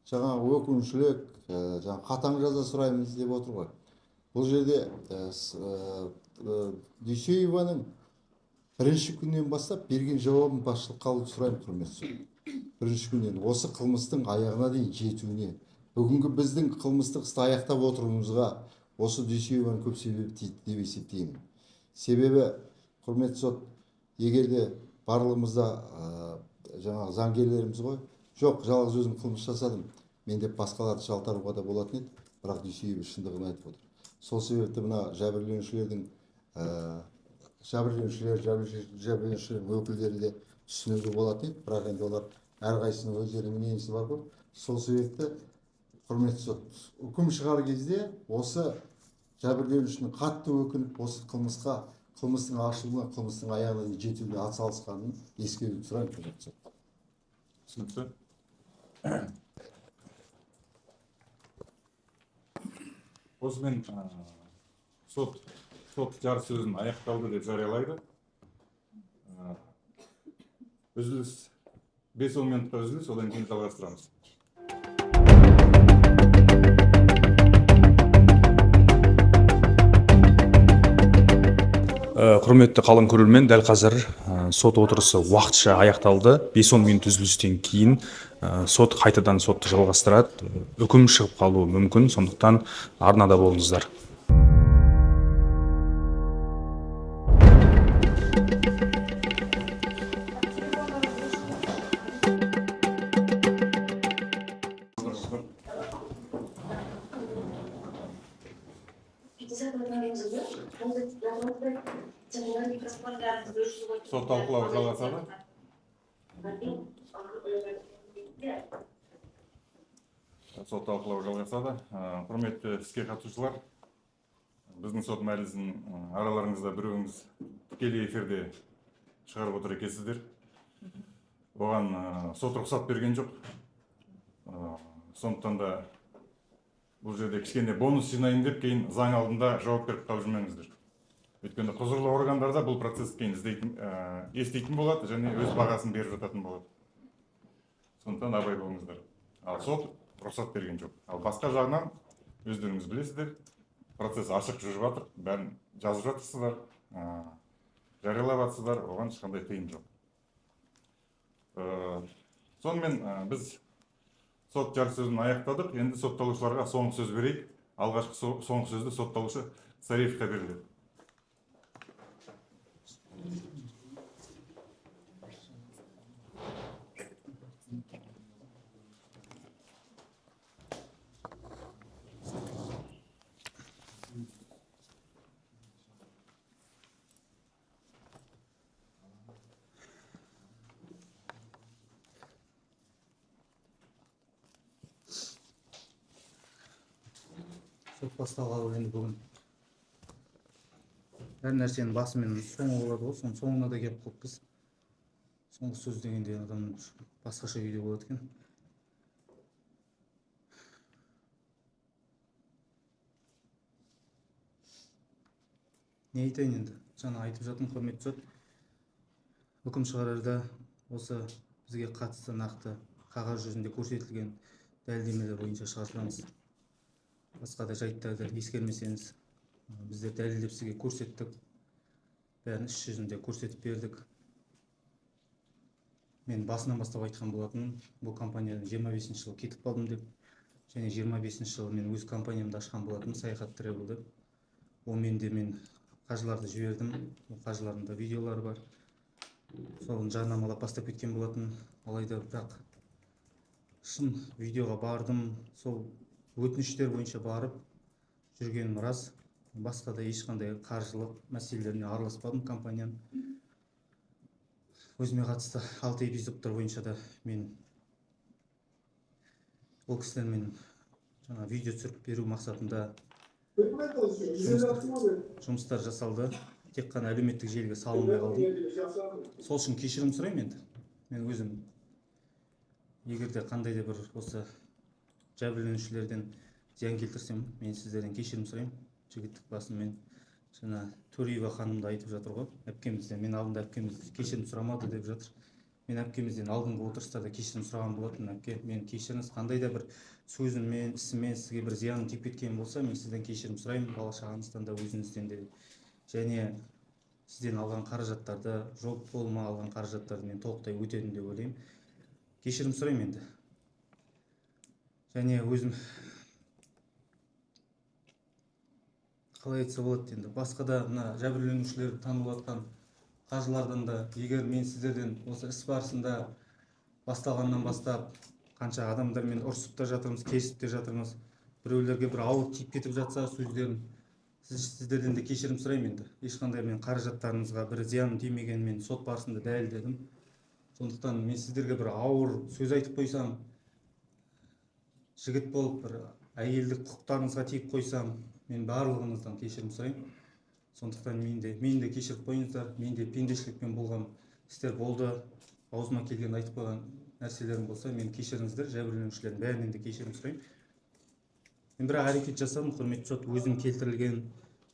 Жаңағы өкінішілік, жаңағы қатаң жаза сұраймыз деп отыр ғой. Бұл жерде Дүйсееваның бірінші күннен бастап берген жауабын басшылыққа алуды сұраймын, құрметті сот. Бірінші күннен осы қылмыстың аяғына дейін жетуіне, бүгінгі біздің қылмыстық істі аяқтап отыруымызға осы Дүйсееваның көп себебі тиді деп есептеймін. Себебі, құрметті сот, егер де барлығымызда жаңағы заңгерлеріміз ғой, жоқ, жалғыз өзім қылмыс жасадым, мен деп басқаларды жалтаруға да болатын еді, бірақ Дүйсеева шындығын айтып отыр. Сол себепті мына жәбірленушілердің жәбірленушілердің өкілдері де түсінуге болатын еді, бірақ енді олар әрқайсысының өздерінің мнениесі бар ғой. Сол себепті, құрметті сот, үкім шығар кезде осы жәбірленушінің қатты өкініп, осы қылмыстың ашылуына, қылмыстың аяғына дейін жетуге атсалысқанын ескеруді сұраймын, құрметті сот. Түсінікті. Осымен сот жарыс сөзін аяқталды деп жариялайды. Үзіліс 5-10 минутқа үзіліс, одан кейін жалғастырамыз. Құрметті қалың көрермен, дәл қазір сот отырысы уақытша аяқталды. 5-10 минут үзілістен кейін сот қайтадан сотты жалғастырады. Үкім шығып қалуы мүмкін, сондықтан арнада болыңыздар. Сот талқылауы жалғасады. Сот талқылауы жалғасады. Құрметті іске қатысушылар, біздің сот мәжілісін араларыңызда біреуіңіз тікелей эфирде шығарып отыр екенсіздер. Оған сот рұқсат берген жоқ. Сондықтан да бұл жерде кішкене бонус жинайын деп кейін заң алдында жауап беріп қалып жүрмеңіздер. Өйткені құзырлы органдарда бұл процесс кейін еститін болады және өз бағасын беріп жататын болады. Сондықтан абай болыңыздар. Ал сот рұқсат берген жоқ. Ал басқа жағынан өздеріңіз білесіздер, процесс ашық жүріп жатыр, бәрін жазып жатырсыздар, жариялап жатсыздар, оған ешқандай тыйым жоқ. Сонымен біз сот жарыс сөзін аяқтадық. Енді сотталушыларға соңғы сөз берейік. Алғашқы соңғы сөзді сотталушы Сариевке беріледі. Сот басталғалы енді бүгін әр нәрсенің басы мен соңы болады ғой, соның соңына да келіп қалыппыз. Соңғы сөз дегенде адам басқаша күйде болады екен. Не айтайын енді, жаңа айтып жатырмын, құрметті сот, үкім шығарарда осы бізге қатысты нақты қағаз жүзінде көрсетілген дәлелдемелер бойынша шығарсаңыз, басқа да жайттарды ескермесеңіз, біздер дәлелдеп сізге көрсеттік, бәрін іс жүзінде көрсетіп бердік. Мен басынан бастап айтқан болатынмын, бұл компаниядан 25 жылы кетіп қалдым деп, және 25 жылы мен өз компаниямды ашқан болатынмын, Саяхат Travel деп. Онымен де мен қаржыларды жібердім, ол қаржылардың да видеолары бар, соны жарнамалап бастап кеткен болатын. Алайда бірақ шын видеоға бардым, сол өтініштер бойынша барып жүргенім рас. Басқа да ешқандай қаржылық мәселелеріне араласпадым компанияның. Өзіме қатысты 6 эпизодтар бойынша да мен ол кісілермен жаңа видео түсіріп беру мақсатында жұмыстар жасалды. Тек қана әлеуметтік желіге салынбай қалдым. Сол үшін кешірім сұраймын енді. Мен өзім егер де қандай да бір осы жәбірленушілерден зиян келтірсем, мен сіздерден кешірім сұраймын. Жігіттік басыммен жаңа Төреева ханым да айтып жатыр ғой, әпкемізден, мен алдында әпкеміз кешірім сұрамады деп жатыр. Мен әпкемізден алдыңғы отырыстарда кешірім сұраған болатынмын. Әпке, мен кешіріңіз, қандай да бір сөзіммен, ісіммен сізге бір зияным тиіп кеткен болса, мен сізден кешірім сұраймын, бала шағаңыздан да, өзіңізден де. Және сізден алған қаражаттарды, жоқ қолыма алған қаражаттарды мен толықтай өтедім деп ойлаймын. Кешірім сұраймын енді. Және өзім қалай айтса болады енді, басқа да мына жәбірленушілер танылып жатқан қаржылардан да, егер мен сіздерден осы іс барысында басталғаннан бастап қанша адамдармен ұрысып та жатырмыз, келісіп те жатырмыз, біреулерге бір ауыр тиіп кетіп жатса сөздерім, сіздерден де кешірім сұраймын енді. Ешқандай мен қаражаттарыңызға бір зияным тимегенін мен сот барысында дәлелдедім. Сондықтан мен сіздерге бір ауыр сөз айтып қойсам, жігіт болып бір әйелдік құқықтарыңызға тиіп қойсам, мен барлығыңыздан кешірім сұраймын. Сондықтан мен де кешіріп қойыңыздар. Мен де пендешілікпен болған істер болды, аузыма келген айтып қойған нәрселерім болса, мен кешіріңіздер, жәбірленушілердің бәрінен де кешірім сұраймын. Мен бірақ әрекет жасадым, құрметті сот, өзім келтірілген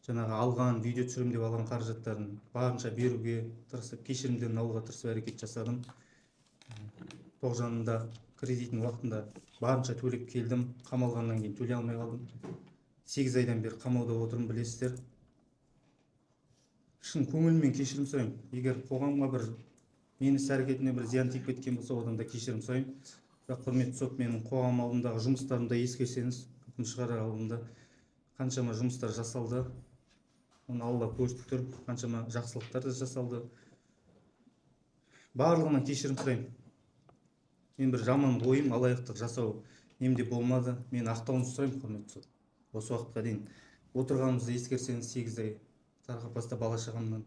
жаңағы алған видео түсірем деп алған қаражаттарын барынша беруге тырысып, кешірімдерін алуға тырысып әрекет жасадым. Тоғжанның да кредитін уақытында барынша төлеп келдім, қамалғаннан кейін төлей алмай қалдым. 8 айдан бері қамауда отырмын, білесіздер. Шын көңіліммен кешірім сұраймын. Егер қоғамға бір менің іс әрекетіме бір зиян тиіп кеткен болса, одан да кешірім сұраймын. Бірақ құрметті сот, менің қоғам алдындағы жұмыстарымды ескерсеңіз, үкім шығарар алдында қаншама жұмыстар жасалды, оны Алла көріп тұр, қаншама жақсылықтар да жасалды. Барлығынан кешірім сұраймын. Мен бір жаман ойым, алаяқтық жасау немде болмады. Мен ақтауыңызды сұраймын, құрметті сот. Осы уақытқа дейін отырғанымызды ескерсеңіз, 8 ай тарқапаста бала шағамнан,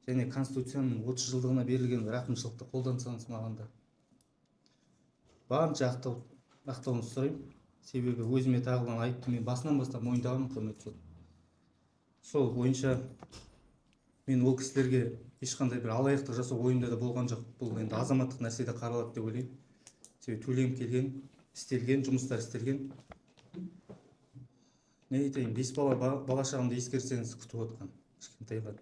және Конституцияның 30 жылдығына берілген рақымшылықты қолдансаңыз маған да барынша ақтауыңызды сұраймын. Себебі өзіме тағылған айыпты мен басынан бастап мойындағанмын, құрметті сот. Сол бойынша мен ол кісілерге ешқандай бір алаяқтық жасау ойымда да болған жоқ. Бұл енді азаматтық нәрседе қаралады деп ойлаймын. Себебі төлем келген, істелген, жұмыстар істелген. Не айтайын, 5 бала шағамды ескерсеңіз, күтіп отқан кішкентайлар.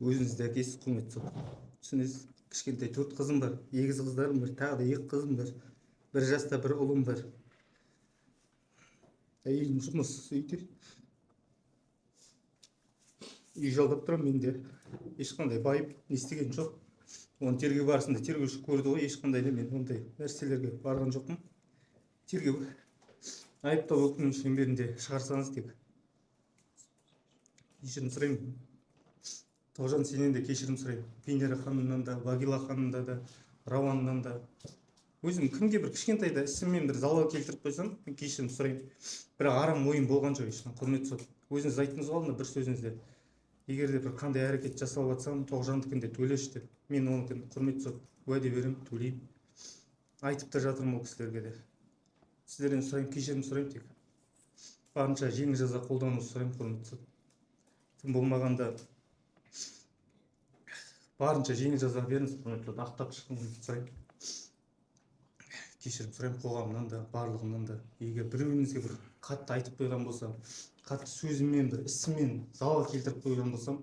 Өзіңіз де әкесіз, құрметті сот. Түсінесіз, кішкентай 4 қызым бар, егіз қыздарым бар, тағы да 2 қызым бар, 1 жаста бір ұлым бар. Әйелім жұмыссыз үйде. Үй жалдап тұрамын, менде ешқандай байып не істеген жоқ. Оны тергеу барысында тергеуші көрді ғой, ешқандай да мен ондай нәрселерге барған жоқпын. Тергеу айыптау үкімінің шеңберінде шығарсаңыз тек кешірім сұраймын. Тоғжан, сенен де кешірім сұраймын. Венера ханымнан да, Багила ханымнан да, Рауаннан да. Өзім кімге бір кішкентай да ісіммен бір залал келтіріп қойсам, мен кешірім сұраймын. Бірақ арам ойым болған жоқ ешқандай, құрметті сот. Өзіңіз айттыңыз ғой алдында бір сөзіңізде. Егер де бір қандай әрекет жасалып жатсам, Тоғжандікін де төлеші деп. Мен оныкін, құрметті сот, уәде беремін, төлеймін. Айтып та жатырмын ол кісілерге де. Сіздерден сұраймын, кешірім сұраймын тек. Барынша жеңіл жаза қолдануды сұраймын, құрметті сот. Тым болмағанда барынша жеңіл жаза беріңіз, құрметті сот. Ақтап шығуыңызды сұраймын. Кешірім сұраймын қоғамнан да, барлығынан да. Егер біреуіңізге бір қатты айтып қойған болсам, қатты сөзіммен, бір ісіммен залал келтіріп қойған болсам,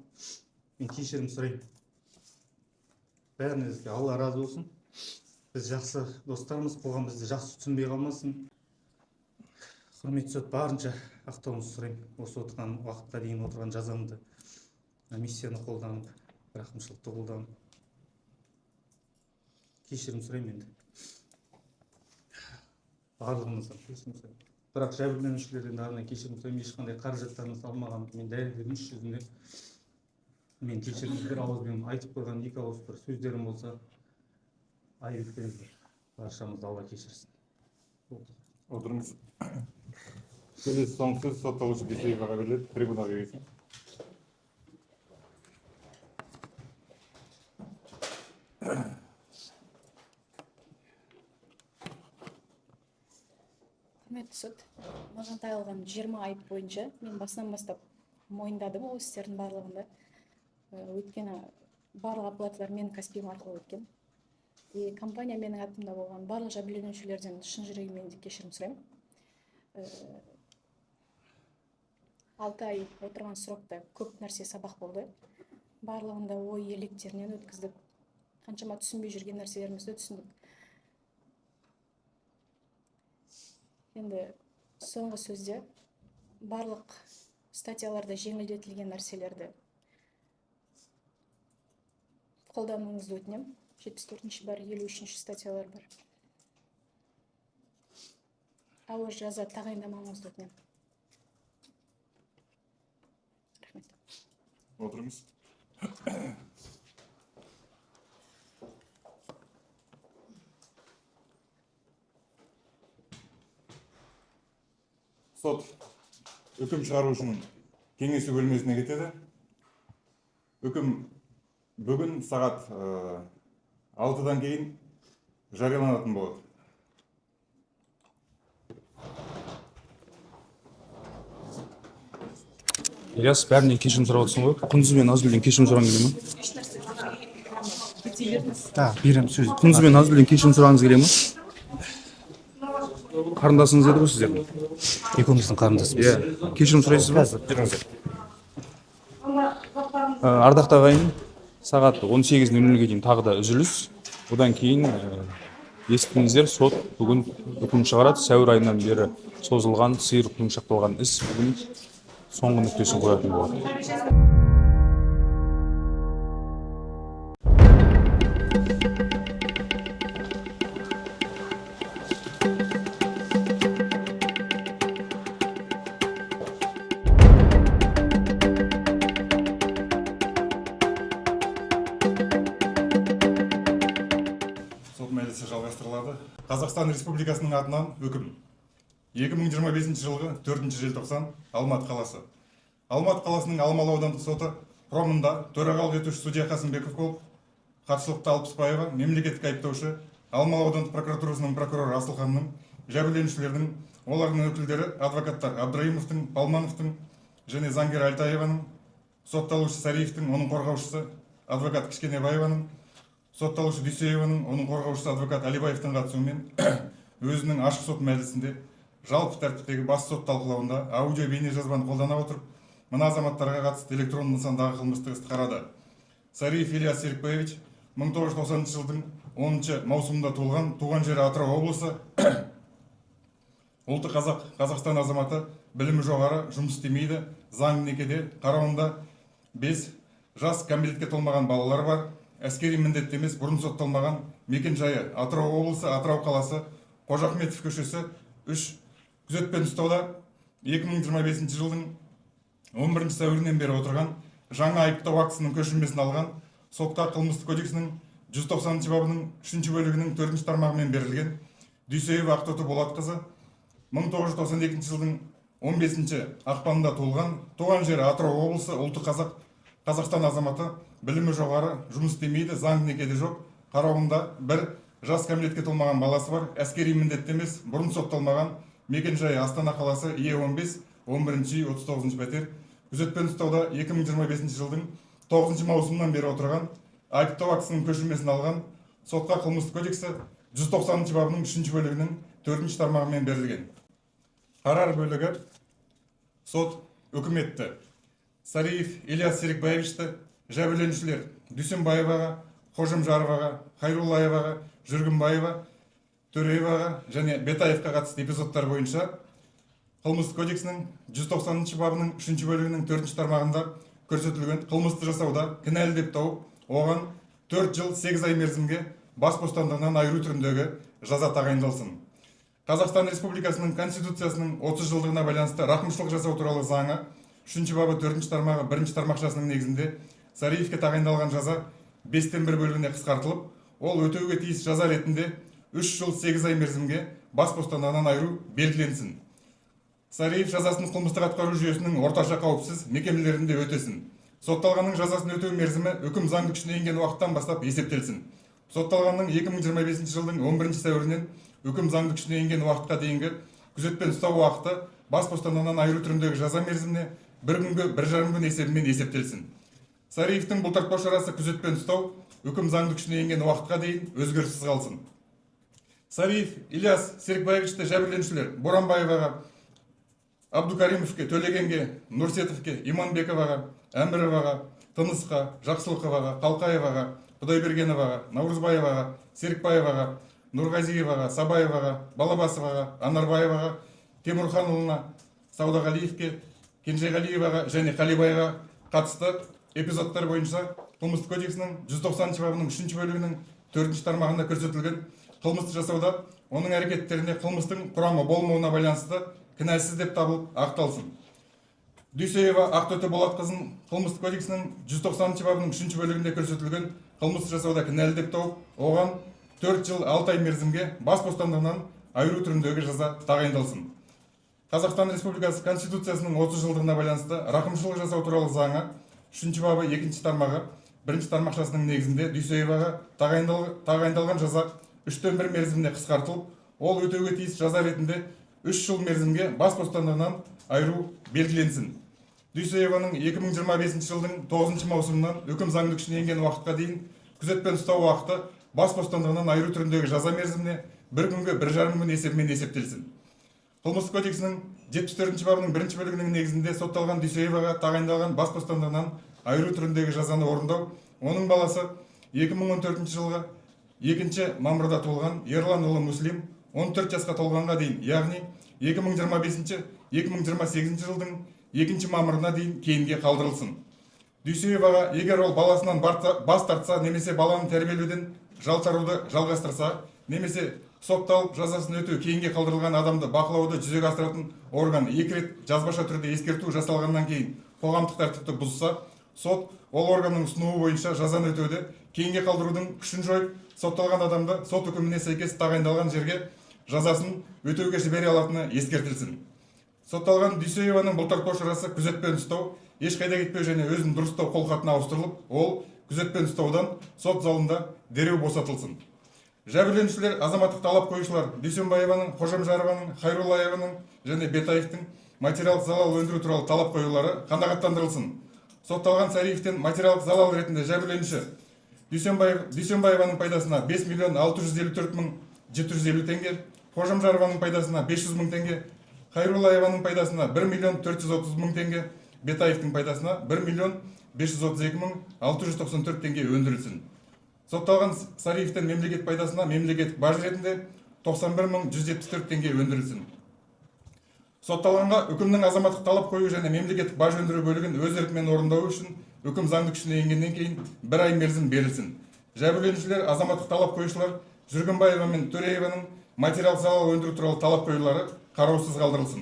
мен кешірім сұраймын. Бәріңізге Алла разы болсын. Біз жақсы достармыз, қоғам бізді жақсы түсінбей қалмасын. Құрметті сот, барынша ақтауыңызды сұраймын. Осы отырған уақытқа дейін отырған жазамды, миссияны қолданып, рақымшылықты қолданып, кешірім сұраймын енді. Барлығыңыздан кешірім сұраймын. Бірақ жәбірленушілерден де арнайы кешірім сұраймын. Ешқандай қаражаттарыңызды алмағанымды мен дәлелдедім іс жүзінде. Мен кешіріңіздер, ауызбен айтып қойған 2 ауыз бір сөздерім болса, айып етпеңіздер. Баршамызды Алла кешірсін. Отырыңыз. Келесі соңғы сөз сотталушы Дүйсееваға беріледі. Трибунаға келсін. Құрметті сот, маған тағылған 20 айып бойынша мен басынан бастап мойындадым ол істердің барлығында. Өйткені барлық оплаталар менің Каспиім арқылы өткен. И компания менің атымда болған. Барлық жәбірленушілерден шын жүрегіммен де кешірім сұраймын. 6 ай отырған срокта көп нәрсе сабақ болды. Барлығында ой електерінен өткіздік. Қаншама түсінбей жүрген нәрселерімізді түсіндік. Енді соңғы сөзде барлық статьяларда жеңілдетілген нәрселерді қолдануыңызды өтінемін. 74-ші бар, 53-ші статьялар бар. Ауыр жаза тағайындамауыңызды өтінемін. Рахмет. Отырыңыз. Сот үкім шығару үшін кеңесу бөлмесіне кетеді. Үкім бүгін сағат 6-дан кейін жарияланатын болады. Ильяс, бәрінен кешірім сұрап отырсың ғой. Құндыз бен Назгүлден кешірім сұрағың келе ме? Беремін сөз. Құндыз бен Назгүлден кешірім сұрағыңыз келе ме? Қарындасыңыз еді ғой сіздердің? Екеуміздің қарындасымыз. Иә. Кешірім сұрайсыз ба? Жүріңіздер. Ардақты ағайын, сағат 18:00-ге дейін тағы да үзіліс. Одан кейін естідіңіздер, сот бүгін үкім шығарады. Сәуір айынан бері созылған, сиыр құйымшақталған іс бүгін соңғы нүктесін қоятын болады. Сот мәжілісі жалғастырылады. Қазақстан Республикасының атынан үкім. 2025 жылғы 4 желтоқсан, Алматы қаласы. Алматы қаласының Алмалы аудандық соты құрамында төрағалық етуші судья Қасымбеков болып, хатшылықта Алпысбаева, мемлекеттік айыптаушы, Алмалы аудандық прокуратурасының прокуроры Асылханның, жәбірленушілердің, олардың өкілдері адвокаттар Абдраимовтың, Палмановтың және заңгер Альтаеваның, сотталушы Сариевтің, оның қорғаушысы адвокат Кішкенебаеваның, сотталушы Дүйсееваның, оның қорғаушысы адвокат Алибаевтың қатысуымен өзінің ашық сот мәжілісінде жалпы тәртіптегі бас сот талқылауында аудио бейнежазбаны қолдана отырып, мына азаматтарға қатысты электронды нысандағы қылмыстық істі қарады. Сариев Ильяс Серікбаевич 1990 жылдың 10 маусымында туылған, туған жері Атырау облысы, ұлты қазақ, Қазақстан азаматы, білімі жоғары, жұмыс істемейді, заңды некеде, қарауында 5 жас кәмелетке толмаған балалар бар, әскери міндетті емес, бұрын сотталмаған, мекен жайы Атырау облысы, Атырау қаласы, Қожа Ахметов көшесі 3, күзетпен ұстауда 2025 жылдың 11 сәуірінен бері отырған, жаңа айыптау актісінің көшірмесін алған, сотқа қылмыстық кодексінің 190 бабының 3 бөлігінің 4 тармағымен берілген Дүйсеева Ақтоты Болатқызы 1992 жылдың 15 ақпанында туылған, туған жері Атырау облысы, ұлты қазақ, Қазақстан азаматы, білімі жоғары, жұмыс істемейді, заңды некеде жоқ, қарауында 1 жас кәмелетке толмаған баласы бар, әскери міндетті емес, бұрын сотталмаған, мекен жайы Астана қаласы, Е15, 11 үй, 39 пәтер, күзетпен ұстауда 2025 жылдың 9 маусымынан бері отырған, айыптау актісінің көшірмесін алған, сотқа қылмыстық кодексі 190 бабының 3 бөлігінің 4 тармағымен берілген. Қарар бөлігі. Сот үкіметті Сариев Ильяс Серікбаевичті жәбірленушілер Дүйсенбаеваға, Қожымжароваға, Хайруллаеваға, Жүргінбаева, Төрееваға және Бетаевқа қатысты эпизодтар бойынша қылмыстық кодексінің 190 бабының 3 бөлігінің 4 тармағында көрсетілген қылмысты жасауда кінәлі деп тауып, оған 4 жыл 8 ай мерзімге бас бостандығынан айыру түріндегі жаза тағайындалсын. Қазақстан Республикасының Конституциясының 30 жылдығына байланысты рақымшылық жасау туралы заңы 3 бабы 4 тармағы 1 тармақшасының негізінде Сариевке тағайындалған жаза 5-тен 1 бөлігіне қысқартылып, ол өтеуге тиіс жаза ретінде 3 жыл 8 ай мерзімге бас бостандығынан айыру белгіленсін. Сариев жазасын қылмыстық атқару жүйесінің орташа қауіпсіз мекемелерінде өтесін. Сотталғанның жазасын өтеу мерзімі үкім заңды күшіне енген уақыттан бастап есептелсін. Сотталғанның 2025 жылдың 11 сәуірінен үкім заңды күшіне енген уақытқа дейінгі күзетпен ұстау уақыты бас бостандығынан айыру түріндегі жаза мерзіміне бір күнгі 1,5 күн есебімен есептелсін. Сариевтің бұлтартпау шарасы күзетпен ұстау үкім заңды күшіне енген уақытқа дейін өзгеріссіз қалсын. Сариев Ильяс Серікбаевичті жәбірленушілер Боранбаеваға, Абдукаримовке, Төлегенге, Нұрсетовке, Иманбековаға, Әміроваға, Тынысқа, Жақсылықоваға, Қалқаеваға, Құдайбергеноваға, Наурызбаеваға, Серікбаеваға, Нұрғазиеваға, Сабаеваға, Балабасоваға, Анарбаеваға, Темірханұлына, Саудағалиевке, Кенжеғалиеваға және Қалибайға қатысты эпизодтар бойынша Қылмыстық кодексінің 190 бабының 3 бөлігінің 4 тармағында көрсетілген қылмысты жасауда оның әрекеттеріне қылмыстың құрамы болмауына байланысты кінәсіз деп табылып ақталсын. Дүйсеева Ақтоты Болатқызын Қылмыстық кодексінің 190 бабының 3 бөлігінде көрсетілген қылмысты жасауда кінәлі деп тауып, оған 4 жыл 6 ай мерзімге бас бостандығынан айыру түріндегі жаза тағайындалсын. Қазақстан Республикасы Конституциясының 30 жылдығына байланысты рақымшылық жасау туралы заңы 3 бабы 2 тармағы 1 тармақшасының негізінде Дүйсееваға тағайындалған жаза 3-тен 1 мерзіміне қысқартылып, ол өтеуге тиіс жаза ретінде 3 жыл мерзімге бас бостандығынан айыру белгіленсін. Дүйсееваның 2025 жылдың 9 маусымынан үкім заңды күшіне енген уақытқа дейін күзетпен ұстау уақыты бас бостандығынан айыру түріндегі жаза мерзіміне бір күнге 1,5 күн есебімен есептелсін. Қылмыстық кодексінің 74 бабының 1 бөлігінің негізінде сотталған Дүйсееваға тағайындалған бас бостандығынан айыру түріндегі жазаны орындау оның баласы 2014 жылғы 2 мамырда туылған Ерланұлы Муслим 14 жасқа толғанға дейін, яғни 2025-2028 жылдың 2 мамырына дейін кейінге қалдырылсын. Дүйсееваға егер ол баласынан бас тартса немесе баланы тәрбиелеуден жалтаруды жалғастырса, немесе сотталып жазасын өтеу кейінге қалдырылған адамды бақылауды жүзеге асыратын орган 2 рет жазбаша түрде ескерту жасалғаннан кейін қоғамдық тәртіпті бұзса, сот ол органның ұсынуы бойынша жазаны өтеуді кейінге қалдырудың күшін жойып, сотталған адамды сот үкіміне сәйкес тағайындалған жерге жазасын өтеуге жібере алатыны ескертілсін. Сотталған Дүйсееваның бұлтартпау шарасы күзетпен ұстау, ешқайда кетпеу және өзін дұрыстау қолхатына ауыстырылып, ол күзетпен ұстаудан сот залында дереу босатылсын. Жәбірленушілер, азаматтық талап қоюшылар Дүйсенбаеваның, Қожамжарованың, Хайруллаеваның және Бетаевтың материалдық залал өндіру туралы талап қоюлары қанағаттандырылсын. Сотталған Сариевтен материалдық залал ретінде жәбірленуші Дүйсенбаеваның пайдасына 5 654 750 теңге, Қожамжарованың пайдасына 500 мың теңге, Хайруллаеваның пайдасына 1 430 мың теңге, Бетаевтың пайдасына 1 532 694 теңге өндірілсін. Сотталған Сариевтен мемлекет пайдасына мемлекеттік баж ретінде 91 174 теңге өндірілсін. Сотталғанға үкімнің азаматтық талап қою және мемлекеттік баж өндіру бөлігін өз еркімен орындау үшін үкім заңды күшіне енгеннен кейін 1 ай мерзім берілсін. Жәбірленушілер, азаматтық талап қоюшылар Жүргенбаева мен Төрееваның материалдық залал өндіру туралы талап қоюлары қараусыз қалдырылсын.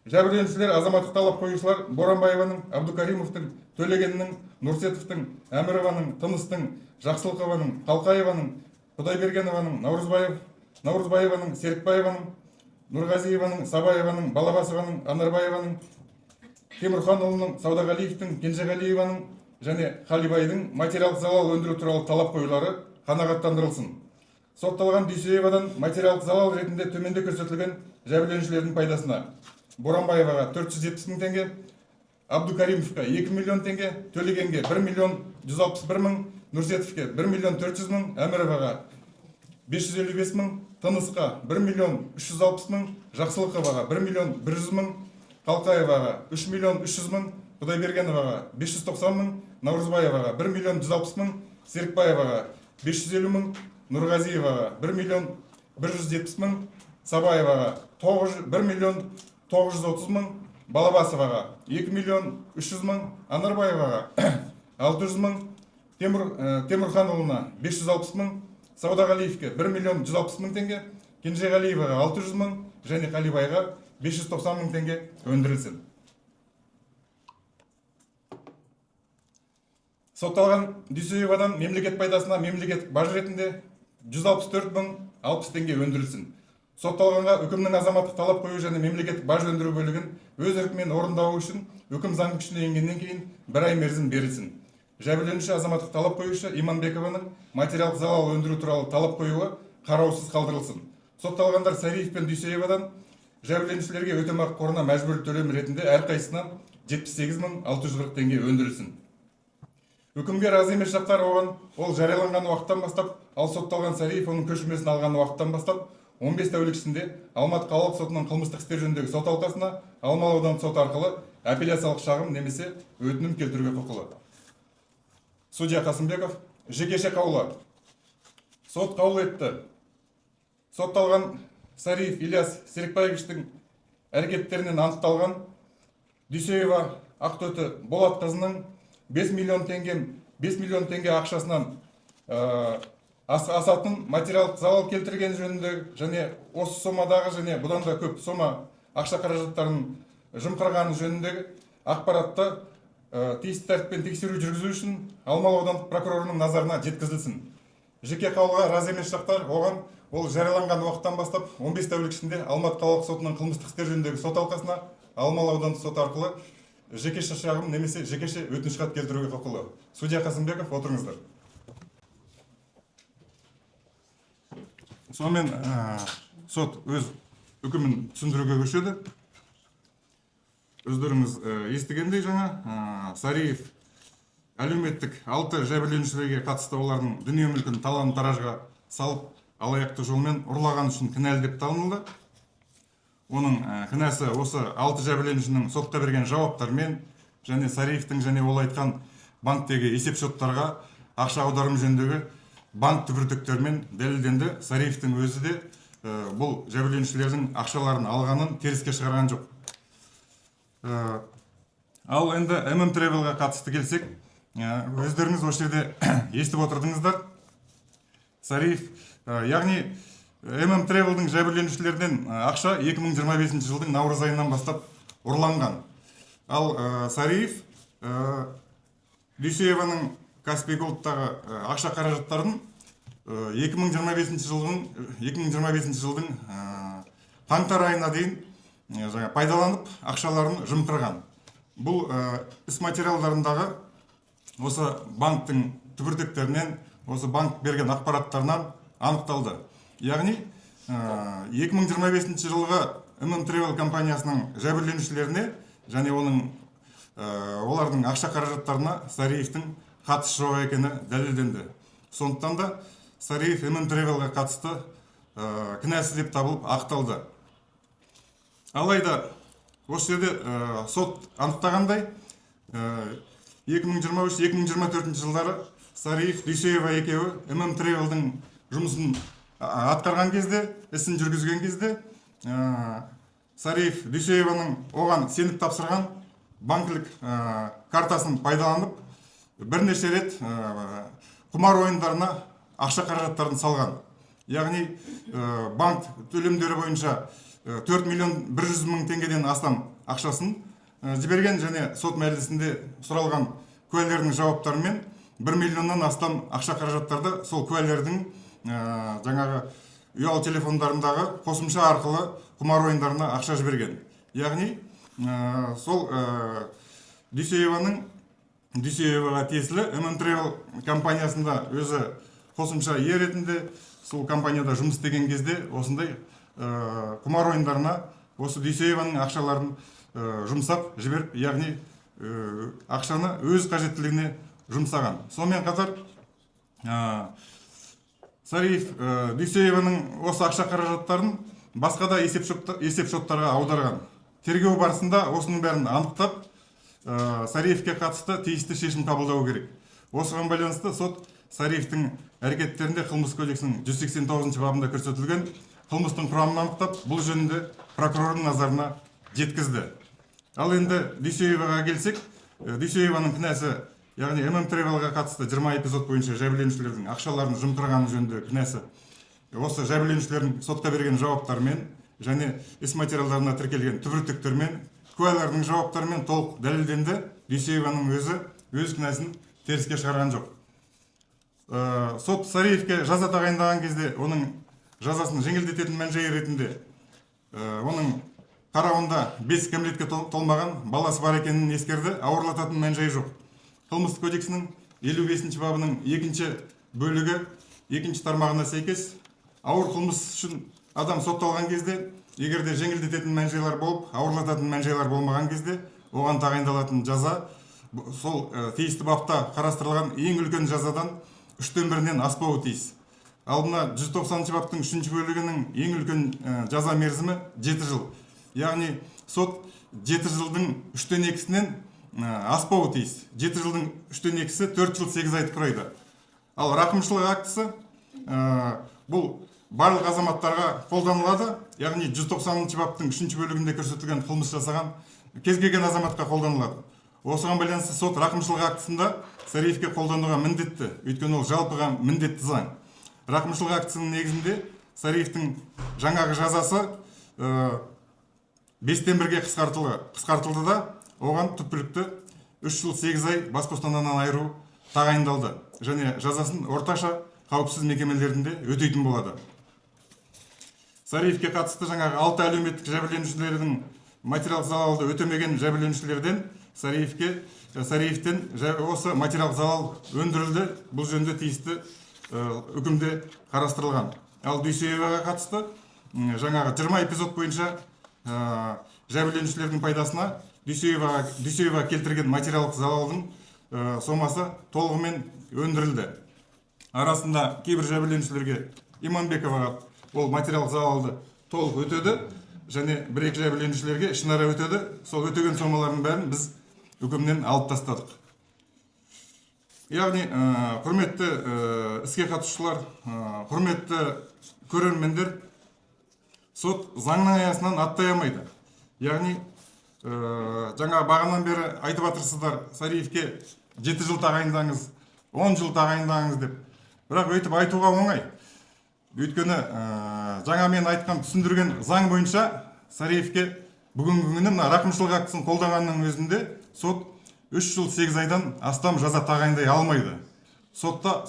Жәбірленушілер, азаматтық талап қоюшылар Боранбаеваның, Абдукаримовтың, Төлегеннің, Нұрсетовтің, Әмірованың, Тыныстың, Жақсылықованың, Қалқаеваның, Құдайбергенованың, Наурызбаеваның, Серікбаеваның, Нұрғазиеваның, Сабаеваның, Балабасованың, Анарбаеваның, Темірханұлының, Саудағалиевтің, Кенжеғалиеваның және Қалибайдың материалдық залал өндіру туралы талап қоюлары қанағаттандырылсын. Сотталған Дүйсеевадан материалдық залал ретінде төменде көрсетілген жәбірленушілердің пайдасына Боранбаеваға 470 мың теңге, Абдукаримовқа 2 миллион теңге, Төлегенге 1 миллион 161 мың, Нұрсетовке 1 миллион 400 мың, Әміроваға 555 мың, Тынысқа 1 миллион 360 мың, Жақсылықоваға 1 миллион 100 мың, Қалқаеваға 3 миллион 300 мың, Құдайбергеноваға 590 мың, Наурызбаеваға 1 миллион 160 мың, Серікбаеваға 550 мың, Нұрғазиеваға 1 миллион 170 мың, Сабаеваға 1 миллион 930 мың, Балабасоваға 2 миллион 300 мың, Анарбаеваға 600 мың, Темірханұлына 560 мың, Саудағалиевке 1 миллион 160 мың теңге, Кенжеғалиеваға 600 мың және Қалибайға 590 мың теңге өндірілсін. Сотталған Дүйсеевадан мемлекет пайдасына мемлекеттік баж ретінде 164 мың 60 теңге өндірілсін. Сотталғанға үкімнің азаматтық талап қою және мемлекеттік баж өндіру бөлігін өз еркімен орындауы үшін үкім заңды күшіне енгеннен кейін 1 ай мерзім берілсін. Жәбірленуші, азаматтық талап қоюшы Иманбекованың материалдық залал өндіру туралы талап қоюы қараусыз қалдырылсын. Сотталғандар Сариев пен Дүйсеевадан жәбірленушілерге өтемақы қорына мәжбүрлі төлем ретінде әрқайсысынан 78 640 теңге өндірілсін. Үкімге разы емес жақтар оған ол жарияланған уақыттан бастап, ал сотталған Сариев оның көшірмесін алған уақыттан бастап 15 тәулік ішінде Алматы қалалық сотының қылмыстық істер жөніндегі сот алқасына Алмалы аудандық соты арқылы апелляциялық шағым немесе өтінім келтіруге құқылы. Судья Қасымбеков, жекеше қаулы. Сот қаулы етті. Сотталған Сариев Ильяс Серікбаевичтің әрекеттерінен анықталған Дүйсеева Ақтөті Болатқызының 5 миллион теңге, 5 миллион теңге ақшасынан асатын материалдық залал келтірген жөнінде және осы сомадағы және бұдан да көп сома ақша қаражаттарын жымқырғаны жөніндегі ақпаратты тиісті тәртіппен тексеру жүргізу үшін Алмалы аудандық прокурорының назарына жеткізілсін. Жеке қаулыға разы емес жақтар оған ол жарияланған уақыттан бастап 15 тәулік ішінде Алматы қалалық сотының қылмыстық істер жөніндегі сот алқасына Алмалы аудандық соты арқылы жекеше шағым немесе жекеше өтініш хат келтіруге құқылы. Судья Қасымбеков, отырыңыздар. Сонымен, сот өз үкімін түсіндіруге көшеді. Өздеріңіз естігендей, жаңа Сариев әлеуметтік алты жәбірленушілерге қатысты олардың дүние мүлкін талан таражға салып, алаяқты жолмен ұрлаған үшін кінәлі деп танылды. Оның кінәсі осы алты жәбірленушінің сотқа берген жауаптарымен және Сариевтің және ол айтқан банктегі есепшоттарға ақша аударым жөніндегі банк түбіртектерімен дәлелденді. Сариевтің өзі де бұл жәбірленушілердің ақшаларын алғанын теріске шығарған жоқ. Ал енді ММ Travelға қатысты келсек, өздеріңіз осы жерде естіп отырдыңыздар. Сариев, яғни ММ Travel'дың жәбірленушілерінен ақша 2025 жылдың наурыз айынан бастап ұрланған. Ал Сариев Дүйсееваның Каспий Голдтағы ақша қаражаттарын 2025 жылдың қаңтар айына дейін жаңа пайдаланып, ақшаларын жымқырған. Бұл іс материалдарындағы осы банктің түбіртектерінен, осы банк берген ақпараттарынан анықталды. Яғни 2025 жылғы ММ Travel компаниясының жәбірленушілеріне және оның олардың ақша қаражаттарына Сариевтің қатысы жоқ екені дәлелденді. Сондықтан да Сариев ММ Travelға қатысты кінәсіз деп табылып, ақталды. Алайда осы жерде сот анықтағандай, 2023-2024 жылдары Сариев, Дүйсеева екеуі ММ Travel'дың жұмысын атқарған кезде, ісін жүргізген кезде Сариев Дүйсееваның оған сеніп тапсырған банкілік картасын пайдаланып, бірнеше рет құмар ойындарына ақша қаражаттарын салған. Яғни банк төлемдері бойынша 4 миллион 100 мың теңгеден астам ақшасын жіберген және сот мәжілісінде сұралған куәлердің жауаптарымен 1 миллионнан астам ақша қаражаттарды сол куәлердің жаңағы ұялы телефондарындағы қосымша арқылы құмар ойындарына ақша жіберген. Яғни сол Дүйсееваның, Дүйсееваға тиесілі ММ Travel компаниясында өзі қосымша ие ретінде сол компанияда жұмыс істеген кезде осындай құмар ойындарына осы Дүйсееваның ақшаларын жұмсап жіберіп, яғни ақшаны өз қажеттілігіне жұмсаған. Сонымен қатар Сариев Дүйсееваның осы ақша қаражаттарын басқа да есепшоттарға аударған. Тергеу барысында осының бәрін анықтап, Сариевке қатысты тиісті шешім қабылдау керек. Осыған байланысты сот Сариевтің әрекеттерінде Қылмыс кодексінің 189 бабында көрсетілген қылмыстың құрамын анықтап, бұл жөнінде прокурордың назарына жеткізді. Ал енді Дүйсееваға келсек, Дүйсееваның кінәсі, яғни ММ Travelға қатысты 20 эпизод бойынша жәбірленушілердің ақшаларын жымқырғаны жөнінде кінәсі осы жәбірленушілердің сотқа берген жауаптарымен және іс материалдарына тіркелген түбіртектермен, куәлердің жауаптарымен толық дәлелденді. Дүйсееваның өзі өз кінәсін теріске шығарған жоқ. Сот Сариевке жаза тағайындаған кезде оның жазасын жеңілдететін мән-жай ретінде оның қарауында 5 кәмелетке толмаған баласы бар екенін ескерді, ауырлататын мән-жай жоқ. Қылмыстық кодексінің 55 бабының екінші бөлігі екінші тармағына сәйкес ауыр қылмыс үшін адам сотталған кезде, егер де жеңілдететін мән-жайлар болып, ауырлататын мән-жайлар болмаған кезде, оған тағайындалатын жаза сол тиісті бапта қарастырылған ең үлкен жазадан үштен бірінен аспауы тиіс. Ал мына 190 баптың үшінші бөлігінің ең үлкен жаза мерзімі 7 жыл. Яғни сот 7 жылдың үштен екісінен аспауы тиіс. 7 жылдың 2/3-і 4 жыл 8 айды құрайды. Ал рақымшылық актісі бұл барлық азаматтарға қолданылады, яғни 190 баптың 3 бөлігінде көрсетілген қылмыс жасаған кез келген азаматқа қолданылады. Осыған байланысты сот рақымшылық актісінде Сариевке қолдануға міндетті, өйткені ол жалпыға міндетті заң. Рақымшылық актісінің негізінде Сариевтің жаңағы жазасы 1/5-ге қысқартылды да, оған түпкілікті 3 жыл 8 ай бас бостандығынан айыру тағайындалды және жазасын орташа қауіпсіз мекемелерінде өтейтін болады. Сариевке қатысты жаңағы 6 әлеуметтік жәбірленушілердің материалдық залалды өтемеген жәбірленушілерден Сариевтен осы материалдық залал өндірілді, бұл жөнінде тиісті үкімде қарастырылған. Ал Дүйсееваға қатысты жаңағы 20 эпизод бойынша жәбірленушілердің пайдасына Дүйсеева келтірген материалдық залалдың сомасы толығымен өндірілді. Арасында кейбір жәбірленушілерге, Иманбековаға ол материалдық залалды толық өтеді және бір-екі жәбірленушілерге ішінара өтеді. Сол өтеген сомалардың бәрін біз үкімнен алып тастадық. Яғни, құрметті іске қатысушылар, құрметті көрермендер, сот заңның аясынан аттай алмайды. Яғни, жаңа бағанан бері айтып жатырсыздар, Сариевке 7 жыл тағайындаңыз, 10 жыл тағайындаңыз деп. Бірақ өйтіп айтуға оңай. Өйткені жаңа мен айтқан, түсіндірген заң бойынша Сариевке бүгінгі күні мына рақымшылық актісін қолданғанның өзінде сот 3 жыл 8 айдан астам жаза тағайындай алмайды. Сотқа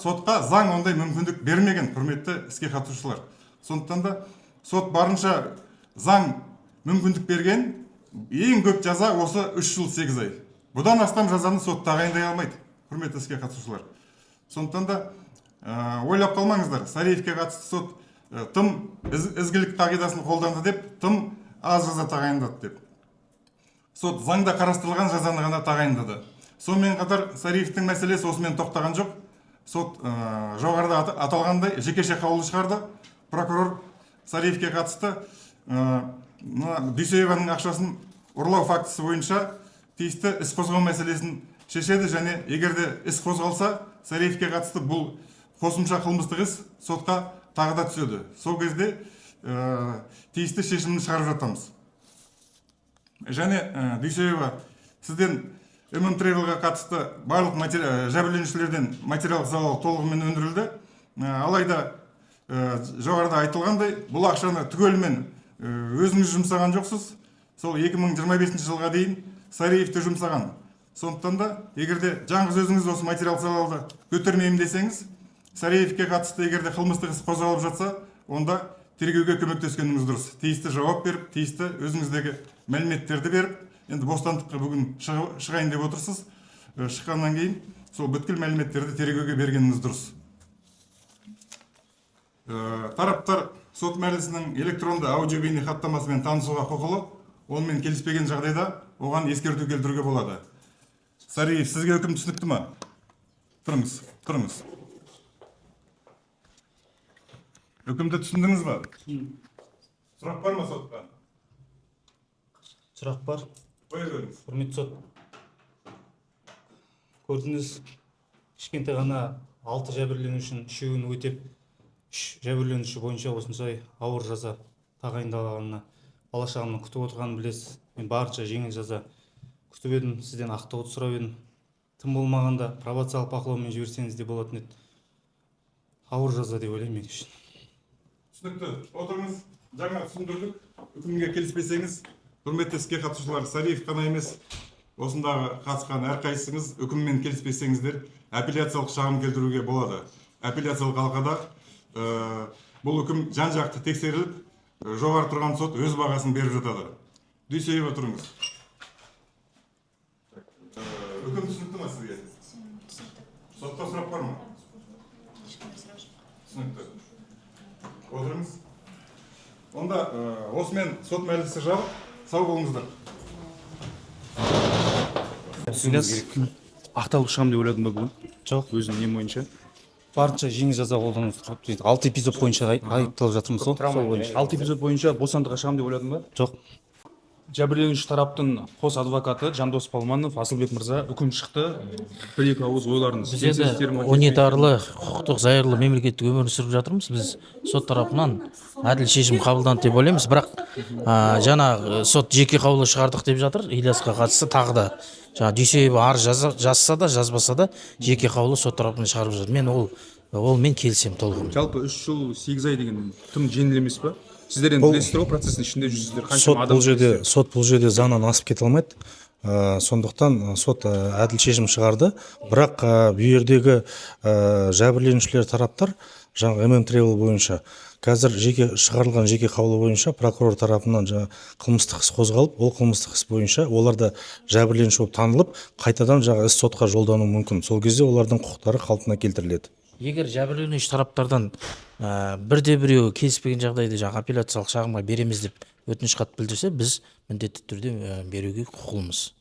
заң ондай мүмкіндік бермеген, құрметті іске қатысушылар. Сондықтан да сот барынша заң мүмкіндік берген ең көп жаза осы 3 жыл 8 ай. Бұдан астам жазаны сот тағайындай алмайды, құрметті іске қатысушылар. Сондықтан да ойлап қалмаңыздар, Сариевке қатысты сот тым ізгілік қағидасын қолданды деп, тым аз жаза тағайындады деп. Сот заңда қарастырылған жазаны ғана тағайындады. Сонымен қатар Сариевтің мәселесі осымен тоқтаған жоқ. Сот жоғарыда аталғандай жекеше қаулы шығарды. Прокурор Сариевке қатысты Дүйсееваның ақшасын ұрлау фактісі бойынша тиісті іс қозғау мәселесін шешеді және егер де іс қозғалса, Сариевке қатысты бұл қосымша қылмыстық іс сотқа тағы да түседі. Сол кезде тиісті шешімін шығарып жатамыз. Және Дүйсеева, сізден Travel-ға қатысты барлық жәбірленушілерден материалдық залал толығымен өндірілді. Алайда жоғарыда айтылғандай, бұл ақшаны түгелімен өзіңіз жұмсаған жоқсыз. Сол 2025 жылға дейін Сариевті жұмсаған. Сондықтан да егер де жалғыз өзіңіз осы материалдық залалды көтермеймін десеңіз, Сариевке қатысты егер де қылмыстық іс қозғалып жатса, онда тергеуге көмектескеніңіз дұрыс. Тиісті жауап беріп, тиісті өзіңіздегі мәліметтерді беріп, енді бостандыққа бүгін шығайын деп отырсыз. Шыққаннан кейін сол бүткіл мәліметтерді тергеуге бергеніңіз дұрыс. Тараптар сот мәжілісінің электронды аудио бейне хаттамасымен танысуға құқылы, онымен келіспеген жағдайда оған ескерту келтіруге болады. Сариев, сізге үкім түсінікті ма? Тұрыңыз, тұрыңыз. Үкімді түсіндіңіз ба? Сұрақ бар ма сотқа? Сұрақ бар. Қоя беріңіз. Құрметті сот, көрдіңіз, кішкентай ғана 6 жәбірленушінің 3-еуін өтеп, 3 жәбірленуші бойынша осындай ауыр жаза тағайындалғанына бала шағамның күтіп отырғанын білесіз. Мен барынша жеңіл жаза күтіп едім, сізден ақтауды сұрап едім. Тым болмағанда пробациялық бақылаумен жіберсеңіз де болатын еді. Ауыр жаза деп ойлаймын мен үшін. Түсінікті. Отырыңыз. Жаңа түсіндірдік. Үкімге келіспесеңіз, құрметті іске қатысушылар, Сариев қана емес, осындағы қатысқан әрқайсыңыз үкіммен келіспесеңіздер, апелляциялық шағым келтіруге болады. Апелляциялық алқада бұл үкім жан-жақты тексеріліп, жоғары тұрған сот өз бағасын беріп жатады. Дүйсеева, тұрыңыз. Үкім түсінікті ма сізге? Түсінікті. Сотта сұрақ бар ма? Ешқандай сұрақ жоқ. Түсінікті. Отырыңыз. Онда осымен сот мәжілісі жабық. Сау болыңыздар. Ильяс, ақталып шығамын деп ойладың ба бүгін? Жоқ. Өзіңнің нем бойынша? Барынша жеңіл жаза қолдану сұрап, 6 эпизод бойынша айыпталып жатырмыз ғой, сол бойынша. 6 эпизод бойынша бостандыққа шығамын деп ойладың ба? Жоқ. Жәбірленуші тараптың қос адвокаты Жандос Палманов, Асылбек мырза, үкім шықты. Бір екі ауыз ойларыңыз. Біз енді Келісесіздер ме? Унитарлы, құқықтық зайырлы мемлекеттік өмір сүріп жатырмыз. Біз сот тарапынан әділ шешім қабылданды деп ойлаймыз, бірақ жаңа сот жеке қаулы шығардық деп жатыр Ильясқа қатысты. Тағы да жаңа Дүйсеева арыз жазса да, жазбаса да, жеке қаулы сот тарапынан шығарып жатыр. Мен ол мен келісемін толығымен. Жалпы 3 жыл 8 ай деген тым жеңіл емес па? Сіздер енді білесіздер ғой, процесстің ішінде жүрсіздер, қаншама Сот адам. бұл жерде, сот бұл жерде заңнан асып кете алмайды. Сондықтан сот әділ шешім шығарды, бірақ бұл жердегі жәбірленушілер тараптар жаңағы Travel бойынша қазір жеке шығарылған жеке қаулы бойынша прокурор тарапынан жаңа қылмыстық іс қозғалып, ол қылмыстық іс бойынша олар да жәбірленуші болып танылып, қайтадан жаңағы іс сотқа жолдануы мүмкін. Сол кезде олардың құқықтары қалпына келтіріледі. Егер жәбірленуші тараптардан бірде біреуі келіспеген жағдайда, жаңағы апелляциялық шағымға береміз деп өтініш хат білдірсе, біз міндетті түрде беруге құқылымыз.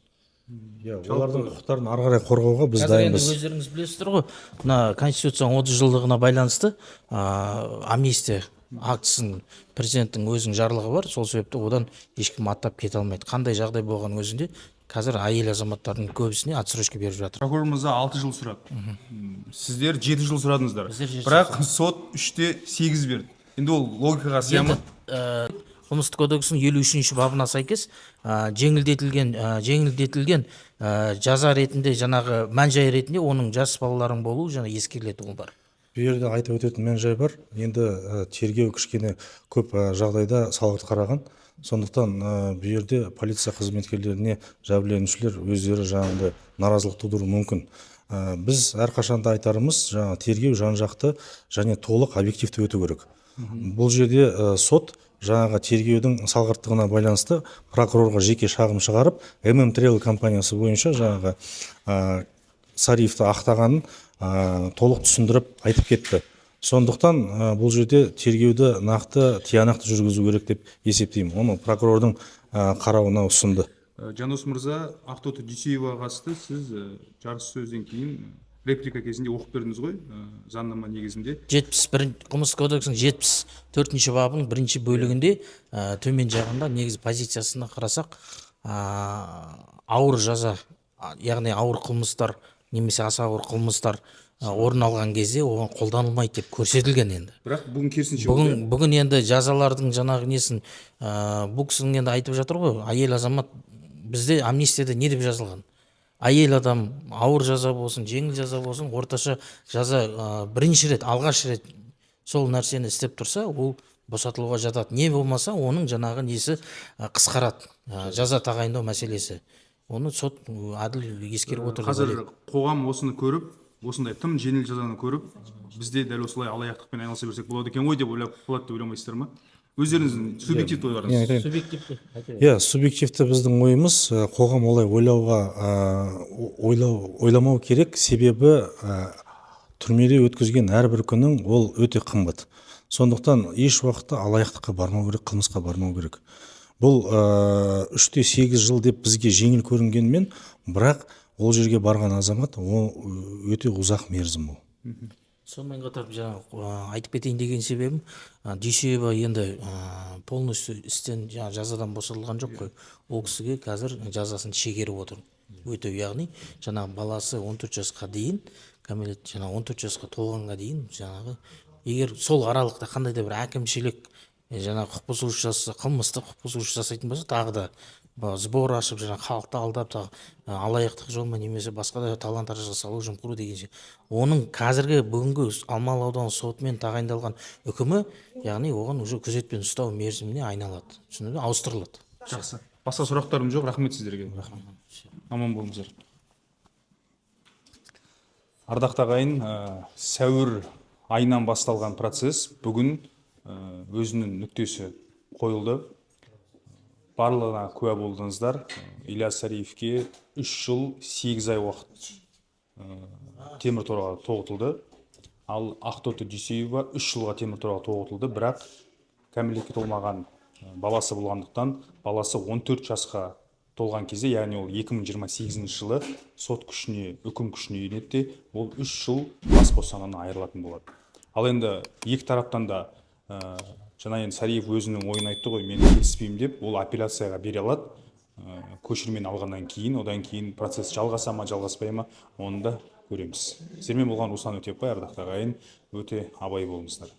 Иә, олардың құқықтарын ары қарай қорғауға біз Қазір енді дайынбыз. өздеріңіз білесіздер ғой, мына Конституцияның 30 жылдығына байланысты амнистия актісін президенттің өзінің жарлығы бар. Сол себепті одан ешкім аттап кете алмайды. Қандай жағдай болғанның өзінде қазір әйел азаматтардың көбісіне отсрочка беріп жатыр. Прокурор мырза 6 жыл сұрады. Сіздер 7 жыл сұрадыңыздар. Біздер 7 жыл. Бірақ сот 3,8 берді. Енді ол логикаға сыя Енді ма? Қылмыстық кодекстің 53-бабына сәйкес жеңілдетілген жаза ретінде, жаңағы мән жай ретінде оның жас балалардың болуы жаңа ескерілетіні бар. Бұл жерде айтып өтетін мән жай бар. Енді тергеу кішкене көп жағдайда салғырт қараған. Сондықтан бұл жерде полиция қызметкерлеріне жәбірленушілер өздері жаңағыдай наразылық тудыруы мүмкін. Біз әрқашанда айтарымыз, жаңа тергеу жан жақты және толық объективті өту керек. Бұл жерде сот жаңағы тергеудің салғырттығына байланысты прокурорға жеке шағым шығарып, Travel компаниясы бойынша жаңағы Сариевті ақтағанын толық түсіндіріп айтып кетті. Сондықтан бұл жерде тергеуді нақты, тиянақты жүргізу керек деп есептеймін. Оны прокурордың қарауына ұсынды. Жандос мырза, Ақтоты Дүйсееваға қатысты сіз жарыс сөзден кейін реплика кезінде оқып бердіңіз ғой, заңнама негізінде. 71, Қылмыстық кодекстің 74-бабының бірінші бөлігінде төмен жағында негізі позициясына қарасақ, ауыр жаза, яғни ауыр қылмыстар немесе аса ауыр қылмыстар орын алған кезде оған қолданылмайды деп көрсетілген енді. Бірақ бүгін керісінше болды. Бүгін енді жазалардың жаңағы несін бұл кісінің енді айтып жатыр ғой, әйел азамат, бізде амнистияда не деп жазылған? Әйел адам ауыр жаза болсын, жеңіл жаза болсын, орташа жаза бірінші рет, алғаш рет сол нәрсені істеп тұрса, ол босатылуға жатады, не болмаса оның жаңағы несі қысқарады, жаза тағайындау мәселесі. Оны сот әділ ескеріп отыр деп Қазір ойлаймын. қоғам осыны көріп, осындай тым жеңіл жазаны көріп, бізде дәл осылай алаяқтықпен айналыса берсек болады екен ғой деп ойлап қалады деп ойламайсыздар ма? Өздеріңіздің субъективті Мен ойларыңыз. айтайын. Субъективті айта Иә, субъективті біздің ойымыз, қоғам олай ойлауға ойлау ойламау керек, себебі түрмеде өткізген әрбір күнің ол өте қымбат. Сондықтан еш уақытта алаяқтыққа бармау керек, қылмысқа бармау керек. Бұл 3,8 жыл деп бізге жеңіл көрінгенмен, бірақ ол жерге барған азамат, ол өте ұзақ мерзім ол. Сонымен қатар жаңағы айтып кетейін деген себебім, Дүйсеева енді полностью істен, жаңағы жазадан босатылған жоқ қой. Ол кісіге қазір жазасын шегеріп отыр өтеу, яғни жаңағы баласы 14 жасқа дейін, кәмелет жаңағы 14 жасқа толғанға дейін, жаңағы егер сол аралықта қандай да бір әкімшілік жаңағы құқық бұзушылық жасаса, қылмыстық құқық бұзушылық жасайтын болса, тағы да сбор ашып, жаңағы халықты алдап, тағы алаяқтық жолмен немесе басқа да талан таражға салу, жымқыру деген сияқты, оның қазіргі бүгінгі Алмалы ауданы сотымен тағайындалған үкімі, яғни оған уже күзетпен ұстау мерзіміне айналады, түсіндің бе, ауыстырылады. Жақсы, басқа сұрақтарым жоқ. Рахмет сіздерге, аман болыңыздар. Ардақты ағайын, сәуір айынан басталған процесс бүгін өзінің нүктесі қойылды. Барлығына куә болдыңыздар. Ильяс Сариевке 3 жыл 8 ай уақыт темір торға тоғытылды, ал Ақтоты Дүйсеева 3 жылға темір торға тоғытылды, бірақ кәмелетке толмаған баласы болғандықтан, баласы 14 жасқа толған кезде, яғни ол 2028 жылы сот күшіне, үкім күшіне енеді де, ол 3 жыл бас бостандығынан айырылатын болады. Ал енді екі тараптан да Жаңа енді Сариев өзінің ойын айтты ғой, мен келіспеймін деп, ол апелляцияға бере алады. Көшірмені алғаннан кейін, одан кейін процесс жалғаса ма, жалғаспай ма, оны да көреміз. Сіздермен болған Руслан Өтепбай. Ардақты ағайын, өте абай болыңыздар.